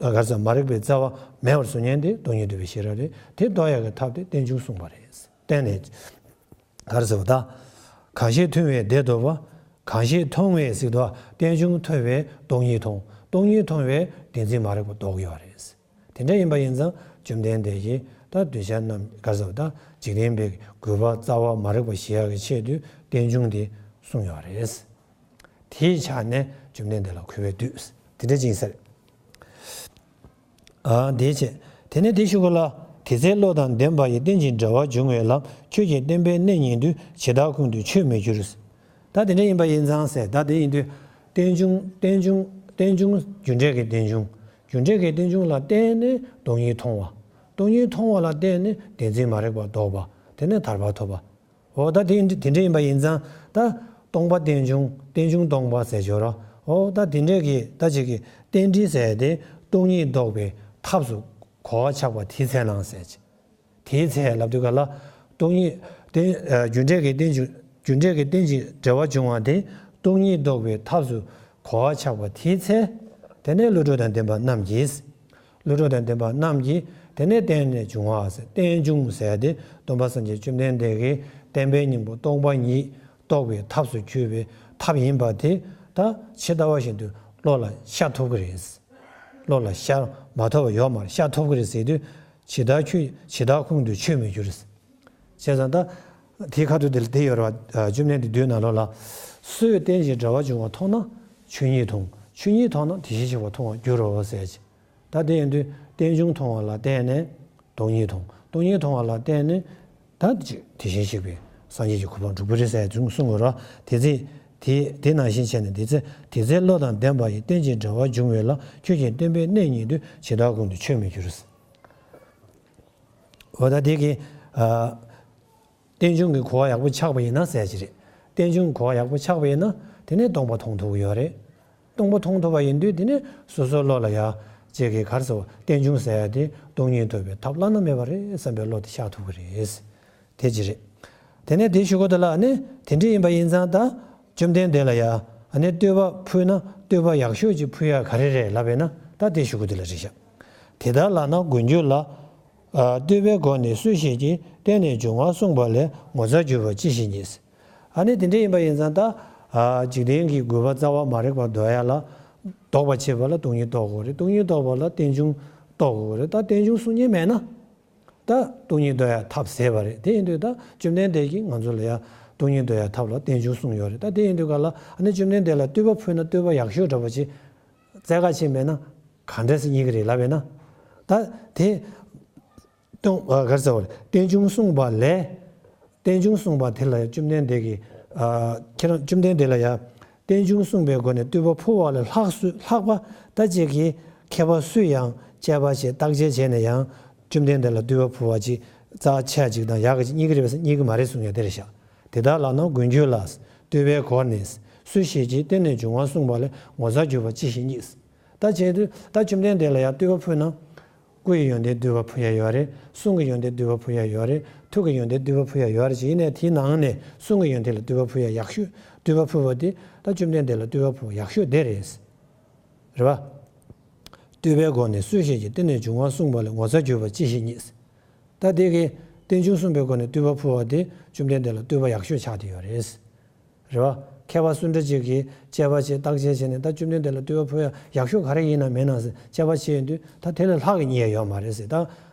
ཨ། ག་རེ་ཟེར་མ་རིག་པའི་རྩ་བ་མེད་པར་བཟོ་མཁན་དེ་སྟོང་ཉིད་རྟོགས་པའི་ཤེས་རབ་རེད། དེ་ཟློག་ཡག་གི་ཐབས་དེ་རྟེན་འབྱུང་གསུངས་པ་རེད། བརྟེན་ནས། ག་རེ་ཟེར་བ་ད། གང་ཞིག་མཐོང་བས་བདེ་འདོད་པ། གང་ཞིག་མཐོང་བས་ཟེར་དུས་རྟེན་འབྱུང་མཐོང་བས་སྟོང་ཉིད་མཐོང་། སྟོང་ཉིད་མཐོང་བས་བདེན་འཛིན་མ་རིག་པ་ཟློག་ཡོད་རེད། དེ་འདྲ་ཡིན་པ་ཡིན་ཙང་བཅོམ་ལྡན་འདས་ཀྱིས་ད་གདུལ་བྱ་རྣམས་ག་རེ་ཟེར་བ་ད་འཇིག་རྟེན་པའི་རྒུད་པ་རྩ་བ་མ་རིག་པ་ཞི་ཡག་གི་ཆེད་དུ་རྟེན་འབྱུང་དེ་གསུངས་ཡོད་རེད། དེའི་ཆ་ནས་བཅོམ་ལྡན་འདས་ལ་གུས་པས་འདུད། དེ་འདྲ་ཅིག་ཡིན་ས་རེད། ཨ། དེའི་ཕྱིར། དེ་ནས་དེའི་གཞུག་གུ་ལ། དེ་ཚེ་བློ་དང་ལྡན་པ་ཡིས། རྟེན་ཅིང་འབྲེལ་བར་འབྱུང་བའི་ལམ། ཁྱོད་ཀྱིས་བསྟན་པའི་གནད་ཉིད་དུ། ཇི་ལྟར་ཁོང་དུ་ཆུད་མི་འགྱུར། ད་དེ་འདྲ་ཡིན་པ་ཡིན་ཙང་ཟེར་ད་དེ་ཡིན་དུས། རྟེན་འབྱུང་རྟེན་འབྱུང་རྟེན་འབྱུང་རྒྱུ་འབྲས་ཀྱི་རྟེན་འབྱུང་། རྒྱུ་འབྲས་ཀྱི་རྟེན་འབྱུང་ལ་བརྟེན་ནས་སྟོང་ཉིད་མཐོང་བ། སྟོང་ཉིད་མཐོང་བ་ལ་བརྟེན་ནས་བདེན་འཛིན་མ་རིག་པ་ཟློག་པ། དེ་ནས་ཐར་པ་ཐོབ་པ། འོ་ད་དེ་དེ་འདྲ་ཡིན་པ་ཡིན་ཙང་ད་སྟོང་པ་རྟེན་འབྱུང་རྟེན་འབྱུང་སྟོང་པ་ཟེར་ཞོར་ར། འོ་ད་དེ་འདྲས་ཀྱི་ད་ཅིག་གི་རྟེན་འབྲེལ་ཟེར་དེ་སྟོང་ཉིད་ལྡོག་པའི་ཐབས་སུ་གོ་བ་ཆགས་པ་དེའི་ཚེ་ན་ཟེར་གྱི། དེའི་ཚེ་ལབ་དུས་ག་ལ་སྟོང་ཉིད་རྟེན་རྒྱུ་འབྲས་ཀྱི་རྟེན་འབྱུང་རྒྱུ་འབྲས་ཀྱི་རྟེན་ཅིང་འབྲེལ་བར་འབྱུང་བ་དེ་སྟོང་ཉིད་ལྡོག་པའི་ཐབས་སུ་གོ་བ་ཆགས་པ་དེའི་ཚེ། དེ་ནས་བློ་གྲོས་དང་ལྡན་པ་རྣམས་ཀྱིས། བློ་གྲོས་དང་ལྡན་པ་རྣམས་ཀྱིས་དེ་ནས་བརྟེན་ནས་འབྱུང་བ་ཟེར་རྟེན་འབྱུང་ཟེར་ཏེ་སྟོན་པ་སངས་རྒྱས་བཅོམ་ལྡན་འདས་ཀྱིས་བསྟན་པའི་སྙིང་པོ་སྟོང་པ་ཉིད་རྟོགས་པའི་ཐབས་སུ་གྱུར་པའི་ཐབས་ཡིན་པ་དེ་ད་ཇི་ལྟ་བ་བཞིན་དུ་བློ་ལ་ཤར་ཐུབ་ཀྱི་རེད། བློ་ལ་ཤར་མ་ཐོབ་པ་ཡོད་མ་རེད། ཤར་ཐོབ་ཀྱི་རེད་ཟེར་དུས་ཇི་ལྟར་ཁྱོད་ཇི་ལྟར་ཁུངས་འདུས་ཆོས་མི་འགྱུར། བྱས་ཙང་ད་དེའི་ཁ་ཐུག་དེ་ལ་དེ་ཡོད་རེད་བ། བཅོམ་ལྡན་འདས་བསྡུས་ནང་ལོགས་ལ། སོས་རྟེན་ཅིང་འབྲེལ་བར་འབྱུང་བ་མཐོང་ན་ཆོས་ཉིད་མཐོང་། ཆོས་ཉིད་མཐོང་ན་དེ་བཞིན་གཤེགས་པ་མཐོང་བར་འགྱུར་རོ་ཟེར་གྱི། ད་དེ་ཡིན་དུས་རྟེན་འབྱུང་མཐོང་བ་ལ་བརྟེན་ནས་སྟོང་ཉིད་མཐོང་། སྟོང་ཉིད་མཐོང་བ་ལ་བརྟེན་ནས་ད་དེ་བཞིན་གཤེགས་པའི་སངས་རྒྱས་ཀྱི་གོ་འཕང་འགྲུབ་ཀྱི་རེད་ཟེར་གསུངས་དགོས་རེད་བ། དེ་ཚེ་དེ་དེ་ནང་བཞིན་བྱས་ནས་དེ་ཚེ་དེ་ཚེ་བློ་དང་ལྡན་པ་ཡི་རྟེན་ཅིང་འབྲེལ་བར་འབྱུང་བའི་ལ་ཁྱོད་ཀྱི་བསྟན་པའི་གནས་ཉིད་དུ་ཇི་ལྟར་ཁུངས་འདུས་ཆོས་མི་འགྱུར། འོ་ད་དེ་གི་ཨ། རྟེན་འབྱུང་གི་གོ་བ་ཡག་པོ་ཆགས་པ་ཡིན་ན་ཟེར་གྱི་རེད། རྟེན་འབྱུང་གི་གོ་བ་ཡག་པོ་ཆགས་པ་ཡིན་ན་དེ་ནས་སྟོང་པ་མཐོང་ཐུབ་ཀྱི་ཡོད་རེད། སྟོང་པ་མཐོང་ཐུབ་པ་ཡིན་དུས་དེ་ནས་སོ་སོའི་བློ་ལ་ཡ་ཅིག་གི་ག་རེ་ཟེར་བ། རྟེན་འབྱུང་ཟེར་ཡ་དེ་སྟོང་ཉིད་རྟོགས་པའི་ཐབས་བླ་ན་མེད་པ་རེད་བསམ་པའི་བློ་དེ་ཤར་ཐུབ་ཀྱི་རེད། དེ་ཅི་རེད། དེ་ནས་དེ་ཞུ་གོ་དེ་ལ་ཨ་ནི་དེ་འདྲ་ཡིན་པ་ཡིན་ཙང་ད་བཅོམ་ལྡན་འདས་ལ་ཡ་ཨ་ནི་བསྟོད་པ་ཕུལ་ན་བསྟོད་པ་ཡག་ཤོས་ཅིག་ཕུལ་ཡ་ག་རེ་རེད་ལབ་པས་ན་ད་དེ་ཞུ་གོ་དེ་ལ་རེད་ཤག་དེ་ལྟར་ལགས་ན་མགོན་ཁྱོད་ལ། ཨ། བསྟོད་པའི་སྒོ་ནས་སུ་ཞིག་གིས་བརྟེན་ནས་འབྱུང་བ་གསུངས་པ་ལས་ངོ་མཚར་གྱུར་པ་ཅི་ཞིག་རྙེད། ཨ་ནི་དེ་འདྲ་ཡིན་པ་ཡིན་ཙང་ད། ཨ། འཇིག་རྟེན་གྱི་རྒུད་པ་རྩ་བ་མ་རིག་པ་ཟློག་ཡ་ལ། ཟློག་པར་བྱེད་པ་ལ་སྟོང་ཉིད་རྟོགས་དགོས་རེད། སྟོང་ཉིད་རྟོགས་པ་ལ་རྟེན་འབྱུང་རྟོགས་དགོས་རེད། ད་རྟེན་འབྱུང་གསུང་མཁན་མེད་ན། ད་སྟོང་ཉིད་རྟོགས་ཡ་ཐབས་ཟད་པ་རེད། དེ་ཡིན་དུས་ད་བཅོམ་ལྡན་འདས་ཀྱིས་ང་ཚོ་ལ་ཡ་སྟོང་ཉིད་རྟོགས་ཡ་ཐབས་ལ་རྟེན་འབྱུང་གསུངས་ཡོད་རེད། ད་དེ་ཡིན་དུས་ག་ལ་ཨ་ནི་བཅོམ་ལྡན་འདས་ལ་བསྟོད་པ་ཕུལ་ན་བསྟོད་པ་ཡག་ཤོས་འདྲ་པོ་ཅིག་བཙལ་ག་ཕྱིན་པས་ན་ག་འདྲ་སེ་རྙེད་ཀྱི་རེད་ལབ་པས་ན། ད་དེ། སྟོང་། ཨ། ག་རེ་ཟེར་བ་རེད། རྟེན་འབྱུང་གསུངས་པ་ལས། རྟེན་འབྱུང་གསུངས་པ་དེ་ལ་བཅོམ་ལྡན་འདས་ཀྱིས། ཨ། ཁྱེད་རང་བཅོམ་ལྡན་འདས་ལ་ཡང་རྟེན་འབྱུང་གསུངས་པའི་སྒོ་ནས་བསྟོད་པ་ཕུལ་བ་ལས་ལྷག་སུ་ལྷག་པ་ད་ཅིག་གིས་མཁས་པ་སུ་ཡང་དཔྱད་པ་བྱས་བརྟག་དཔྱད་བྱས་ནས་ཡང་བཅོམ་ལྡན་འདས་ལ་བསྟོད་པ་ཕུལ་བ་ཅིག་རྩ་ཆེ་ཅིག་དང་ཡག་གི་ཅིག་རྙེད་ཀྱི་རེད་པས་རྙེད་ཀྱི་མ་རེད་གསུང་ཡ་དེ་རེད་ཤག་དེ་ལྟར་ལགས་ན་མགོན་ཁྱོད་ལ། བསྟོད་པའི་སྒོ་ནས་སུ་ཞིག་གིས་བརྟེན་ནས་འབྱུང་བ་གསུངས་པ་ལས་ངོ་མཚར་གྱུར་པ་ཅི་ཞིག་རྙེད། ད་བྱས་དུས་ད་བཅོམ་ལྡན་འདས་ལ་ཡང་བསྟོད་པ་ཕུལ་ན། སྐུ་ཡི་ཡོན་ཏན་བསྟོད་པ་ཕུལ་ཡ་ཡོད་རེད། གསུང་གི་ཡོན་ཏན་བསྟོད་པ་ཕུལ་ཡ་ཡོད་རེད། ཐུགས་ཀྱི་ཡོན་ཏན་བསྟོད་པ་ཕུལ་ཡ་ཡོད་རེད། ཡིན་ནའི་དེའི་ནང་ནས་གསུང་གི་ཡོན་ཏན་ལ་བསྟོད་པ་ཕུལ་ཡ་ཡག་ཤོས་བསྟོད་པ་ཕུལ་བ་དེ་ད་བཅོམ་ལྡན་འདས་ལ་བསྟོད་པ་ཕུལ་བ་ཡག་ཤོས་དེ་རེད། རེད་བ། བསྟོད་པའི་སྒོ་ནས་སུ་ཞིག་གིས་བརྟེན་ནས་འབྱུང་བ་གསུངས་པ་ལས་ངོ་མཚར་གྱུར་པ་ཅི་ཞིག་རྙེད། ད་དེ་གི་རྟེན་འབྱུང་གསུངས་པའི་སྒོ་ནས་བསྟོད་པ་ཕུལ་བ་དེ་བཅོམ་ལྡན་འདས་ལ་བསྟོད་པ་ཡག་ཤོས་ཆགས་བསྡད་ཡོད་རེད། རེད་བ། མཁས་པ་སུ་འདྲ་ཅིག་གིས་དཔྱད་པ་བྱས་བརྟག་དཔྱད་བྱས་ནས་ད་བཅོམ་ལྡན་འདས་ལ་བསྟོད་པ་ཕུལ་ཡ་ཡག་ཤོས་ག་རེ་ཡིན་ན་མེད་ན་ཟེར་དཔྱད་པ་བྱས་ཡོང་དུས་ད་དེ་ལས་ལྷག་གི་རྙེད་ཡ་ཡོད་མ་རེད་ཟེར། ད་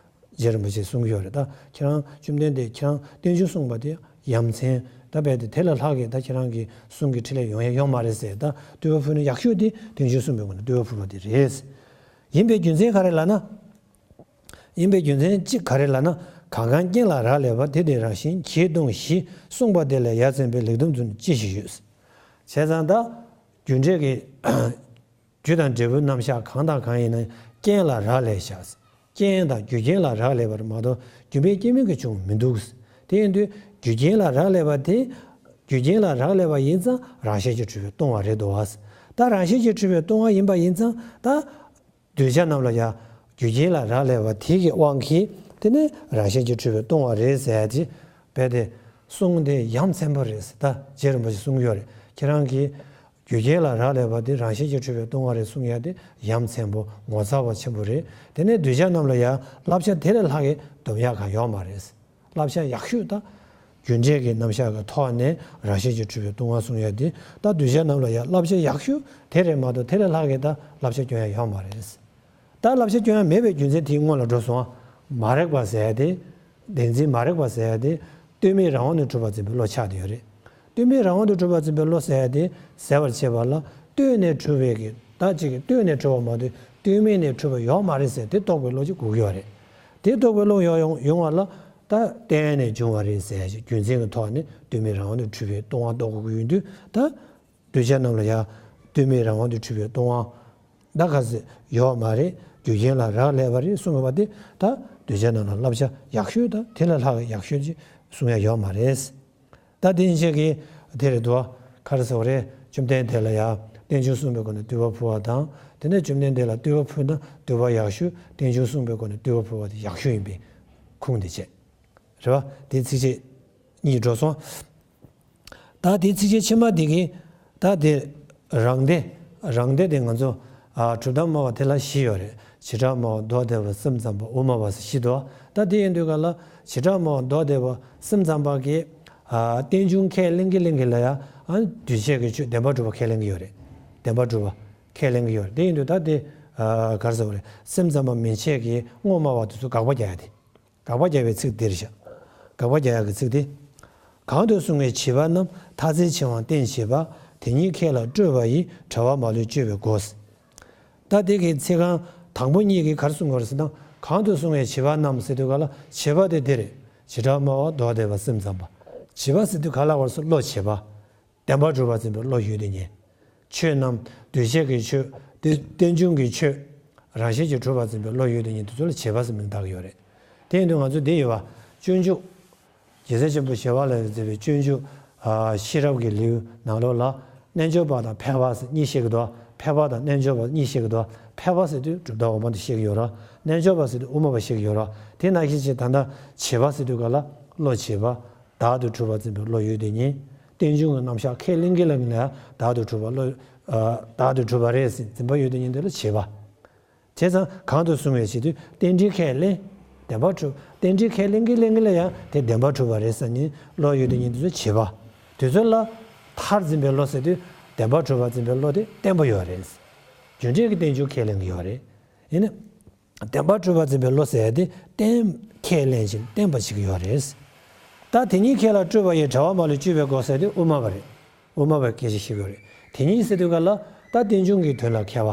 རྗེ་རིན་པོ་ཆེས་གསུང་གི་ཡོད་རེད། ད་ཁྱེད་རང་བཅོམ་ལྡན་འདས་ཁྱེད་རང་རྟེན་འབྱུང་གསུངས་པ་དེ་ཡ་མཚན་ད་རྦད་དེ་དེ་ལས་ལྷག་གི་ད་ཁྱེད་རང་གི་གསུང་གི་འཕྲིན་ལས་ཡོང་ཡ་ཡོད་མ་རེད་ཟེར། ད་བསྟོད་པ་ཕུལ་ན་ཡག་ཤོས་དེ་རྟེན་འབྱུང་གསུངས་པའི་སྒོ་ནས་བསྟོད་པ་ཕུལ་བ་དེ་རེད། ཡིན་པའི་རྒྱུ་མཚན་ག་རེ་ལབ་ན། ཡིན་པའི་རྒྱུ་མཚན་གཅིག་ག་རེ་ལབ་ན། གང་གང་རྐྱེན་ལ་རག་ལས་པ་དེ་དེ་རང་བཞིན་གྱིས་སྟོང་ཞེས་གསུངས་པ་དེ་ལས་ཡ་མཚན་པའི་ལེགས་ལྡན་འབྱུང་ཅི་ཞིག་ཡོད། བྱས་ཙང་ད། རྒྱུ་འབྲས་ཀྱི། རྒྱུ་དང་འབྲས་བུའི་རྣམ་གཞག་གང་དང་གང་ཡིན་ན་རྐྱེན་ལ་རག་ལས་བཞག་རྐྱེན་དང་རྒྱུ་རྐྱེན་ལ་རག་ལས་པ་རེད་མ་གཏོགས་རྒྱུ་མེད་རྐྱེན་མེད་ཀྱི་བྱུང་མི་འདུག་དེ་ཡིན་དུས་རྒྱུ་རྐྱེན་ལ་རག་ལས་པ་དེ། རྒྱུ་རྐྱེན་ལ་རག་ལས་པ་ཡིན་ཙང་རང་བཞིན་གྱིས་གྲུབ་པའི་སྟོང་པ་རེད་འདུག་བ། ད་རང་བཞིན་གྱིས་གྲུབ་པའི་སྟོང་པ་ཡིན་པ་ཡིན་ཙང་ད། གདུལ་བྱ་རྣམས་ལ་ཡང་རྒྱུ་རྐྱེན་ལ་རག་ལས་པ་དེ་གི་དབང་གིས་དེ་ནི་རང་བཞིན་གྱིས་གྲུབ་པའི་སྟོང་པ་རེད་ཟེར་ཡ་དེ་རྦད་དེ་གསུང་དེ་ཡ་མཚན་པོ་རེད་ཟེར། ད་རྗེ་རིན་པོ་ཆེས་གསུང་གི་ཡོད་རེད། ཁྱེད་རང་གིས་རྒྱུ་རྐྱེན་ལ་རག་ལས་པ་དེ་རང་བཞིན་གྱིས་གྲུབ་པའི་སྟོང་པ་རེད་གསུང་ཡ་དེ་ཡ་མཚན་པོ་ངོ་མཚར་བ་ཆེན་པོ་རེད། དེ་ནས་གདུལ་བྱ་རྣམས་ལ་ཡང་བསླབ་བྱ་དེ་ལས་ལྷག་གི་སྡོམ་ཡ་གང་ཡོད་མ་རེད། བསླབ་བྱ་ཡག་ཤོས་དང་། རྒྱུ་འབྲས་ཀྱི་རྣམ་གཞག་གི་ཐོག་ནས་རང་བཞིན་གྱིས་གྲུབ་པའི་སྟོང་པ་གསུང་ཡ་དེ་ད་གདུལ་བྱ་རྣམས་ལ་ཡང་བསླབ་བྱ་ཡག་ཤོས་དེ་རེད་མ་གཏོགས་དེ་ལས་ལྷག་གི་ད་བསླབ་བྱ་སྐྱོན་ཡ་ཡོད་མ་རེད། ད་བསླབ་བྱ་སྐྱོན་ཡ་མེད་པའི་རྒྱུ་མཚན་དེའི་སྔོན་ལ་འགྲོ་སོང་ང་། མ་རིག་པ་ཟེར་ཡ་དེ། བདེན་འཛིན་མ་རིག་པ་ཟེར་ཡ་དེ། ལྟོས་མེད་རང་དབང་དུ་གྲུབ་པར་འཛིན་པའི་བློ་ཆགས་བསྡད་ཡོད་རེད། ལྟོས་མེད་རང་དབང་དུ་གྲུབ་པར་འཛིན་པའི་བློ་ཟེར་ཡ་དེ་ཟད་པར་བྱེད་པ་ལ་ལྟོས་ནས་གྲུབ་པའི་གི་ད་ཅིག་གི་ལྟོས་ནས་གྲུབ་པ་མ་གཏོགས་ལྟོས་མེད་ནས་གྲུབ་པ་ཡོད་མ་རེད་ཟེར་དེ་རྟོགས་པའི་བློ་ཅིག་དགོས་ཀྱི་ཡོད་རེད། དེ་རྟོགས་པའི་བློ་ཡོང་ཡོང་ཡོང་བ་ལ་ད་རྟེན་ནས་འབྱུང་བ་རེད་ཟེར་ཞིག་རྒྱུ་མཚན་གྱི་ཐོག་ནས་ལྟོས་མེད་རང་དབང་དུ་གྲུབ་པའི་སྟོང་པ་རྟོགས་དགོས་ཀྱི་ཡོད་དུས་ད་གདུལ་བྱ་རྣམས་ལ་ཡང་ལྟོས་མེད་རང་དབང་དུ་གྲུབ་པའི་སྟོང་པ་ད་ག་ཟེ་ཡོད་མ་རེད། རྒྱུ་རྐྱེན་ལ་རག་ལས་པ་རེད་གསུང་དགོས་པ་དེ་ད་གདུལ་བྱ་རྣམས་ལ་བསླབ་བྱ་ཡག་ཤོས་དང་དེ་ལས་ལྷག་ཡག་ཤོས་ཅིག་གསུང་ཡ་ཡོད་མ་རེད། ད་དེ་ཡིན་ཆད་ཀྱི་དེ་རེད་དོ། ག་རེ་ཟེར་བ་རེད། བཅོམ་ལྡན་འདས་ལ་ཡང་རྟེན་འབྱུང་གསུངས་པའི་སྒོ་ནས་བསྟོད་པ་ཕུལ་བ་དང་དེ་ནས་བཅོམ་ལྡན་འདས་ལ་བསྟོད་པ་ཕུལ་ན་བསྟོད་པ་ཡག་ཤོས་རྟེན་འབྱུང་གསུངས་པའི་སྒོ་ནས་བསྟོད་པ་ཕུལ་བ་དེ་ཡག་ཤོས་ཡིན་པའི་ཁུངས་དེ་བྱས། རེད་བ། དེ་ཚིགས་བཅད་གཉིས་འགྲོ་སོང་། ད་དེ་ཚིགས་བཅད་ཕྱི་མ་འདི་གི་ད་དེ་རང་སྡེ་རང་སྡེ་དེ་ང་ཚོ་ཨ་གྲུབ་མཐའ་སྨྲ་བ་དེ་ལ་བཞི་ཡོད་རེད། བྱེ་བྲག་སྨྲ་བ་མདོ་སྡེ་པ་སེམས་ཙམ་པ་དབུ་མ་པ་ཟེར་བཞི་འདུག་ད་དེ་ཡིན་དུས་ག་ལ་བྱེ་བྲག་སྨྲ་བ་མདོ་སྡེ་པ་སེམས་ཙམ་པ་གི་ཨ་རྟེན་འབྱུང་ཁས་ལེན་གི་ལེན་གི་ལ་ཡ་ཨ་འདུས་བྱས་ཀྱི་ཆོས་བདེན་པར་གྲུབ་པ་ཁས་ལེན་གི་ཡོད་རེད། བདེན་པར་གྲུབ་པ་ཁས་ལེན་གི་ཡོད་རེད། དེ་ཡིན་དུས་ད་དེ་ ཨ་ག་རེ་ཟེར་བ་རེད། སེམས་ཙམ་པ་མན་ཆད་ཀྱིས་དངོས་སྨྲ་བ་དེ་ཚོ་དགག་པ་རྒྱག་ཡ་དེ། དགག་པ་རྒྱག་པའི་ཚིག་འདིར་བཞག་དགག་པ་རྒྱག་ཡ་གི་ཚིག་དེ། གང་དུ་གསུང་བའི་བྱིས་པ་རྣམས་མཐའ་རྩེར་འཆིང་བ་བསྟེན་བྱེད་པ། དེ་ཉིད་ཁས་ལ་སྤྲོས་པ་ཡིས། བྲལ་བ་མ་ལུས་སྤྱོད་པའི་སྒོ། ད་དེ་གི་ཚིག་རྐང་དང་པོ་གཉིས་ཀྱིས་ག་རེ་གསུང་གི་ཡོད་རེད་ཟེར་ན། གང་དུ་གསུང་བའི་བྱིས་པ་རྣམས་ཟེར་དུས་ག་ལ་བྱིས་པ་དེ་འདི་རེད། བྱེ་བྲག་སྨྲ་བ་མདོ་སྡེ་པ་སེམས་ཙམ་པ། བྱིས་པ་ཟེར་དུས་ག་ལ་བར་སུ་བློ་བྱེད་པ། བདེན་པར་གྲུབ་པར་འཛིན་པའི་བློ་ཡོད་དེ་ཉིད། ཆོས་རྣམས་འདུས་བྱས་ཀྱི་ཆོས་དེ་རྟེན་འབྱུང་གི་ཆོས་རང་བཞིན་གྱིས་གྲུབ་པར་འཛིན་པའི་བློ་ཡོད་དེ་ཉིད་དེ་ཚོ་ལ་བྱིས་པ་ཟེར་མིང་བཏགས་ཀྱི་ཡོད་རེད། དེ་ཡིན་དུས་ང་ཚོ་འདི་ཡོད་པ། སྤྱོད་འཇུག་རྒྱལ་སྲས་ཆེན་པོ་ཞི་བ་ལྷས་མཛད་པའི་སྤྱོད་འཇུག་ཨ་ཤེས་རབ་ཀྱི་ལེའུ་ནང་ལོགས་ལ། རྣལ་འབྱོར་པ་དང་ཕལ་པ་ཟེར་གཉིས་བཤད་ཀྱི་འདུག་ཕལ་པ་དང་རྣལ་འབྱོར་པ་གཉིས་བཤད་ཀྱི་འདུག་ཕལ་པ་ཟེར་དུས་གྲུབ་མཐའ་འོག་མ་དེ་བཤད་ཀྱི་ཡོད་རེད། རྣལ་འབྱོར་པ་ཟེར་དུས་དབུ་མ་པ་བཤད་ཀྱི་ཡོད་རེད། དེ་ནང་བཞིན་བྱས་ད་ལྟ་བྱིས་པ་ཟེར་དུས་ག་ལ་བློ་བྱེད་པ། བདག་ཏུ་གྲུབ་པར་འཛིན་པའི་བློ་ཡོད་དེ་ཉིད། རྟེན་འབྱུང་གི་རྣམ་གཞག་ཁས་ལེན་གྱི་ལམ་ལ་བདག་ཏུ་གྲུབ་པ་བློ། ཨ་བདག་ཏུ་གྲུབ་པ་རེད་ཟེར་འཛིན་པ་ཡོད་དེ་ཉིད་དེ་ལ་བྱེད་པ། བྱས་ཙང་གང་དུ་གསུང་བའི་བྱེད་དུས་རྟེན་འབྲེལ་ཁས་ལེན། བདེན་པར་གྲུབ། རྟེན་འབྲེལ་ཁས་ལེན་གྱི་ལེན་གྱི་ལ་ཡང་དེ་བདེན་པར་གྲུབ་པ་རེད་ཟེར་ནས་བློ་ཡོད་དེ་ཉིད་དེ་ཚོ་བྱེད་པ། དེ་ཚོ་ལ་མཐར་འཛིན་པའི་བློ་ཟེར་དུས་བདེན་པར་གྲུབ་པར་འཛིན་པའི་བློ་དེ་བརྟན་པོ་ཡོད་རེད། རྒྱུ་འབྲས་ཀྱི་རྟེན་འབྱུང་ཁས་ལེན་གྱི་ཡོད་རེད། ཡིན་ན། བདེན་པར་གྲུབ་པར་འཛིན་པའི་བློ་ཟེར་ཡ་དེ་བརྟན། ཁས་ལེན་ཞིང་བརྟན་པ་ཞིག་ཡོད་རེད། ད་དེ་ཉིད་ཁས་ལ་སྤྲོས་པ་ཡིས། བྲལ་བ་མ་ལུས་སྤྱོད་པའི་སྒོ་ཟེར་དེ་དབུ་མ་པ་རེད། དབུ་མ་པའི་སྐད་ཆ་བཤད་ཀྱི་ཡོད་རེད། དེ་ཉིད་ཟེར་དུས་ག་ལ་ད་རྟེན་འབྱུང་གི་དོན་ལ་མཁས་པ།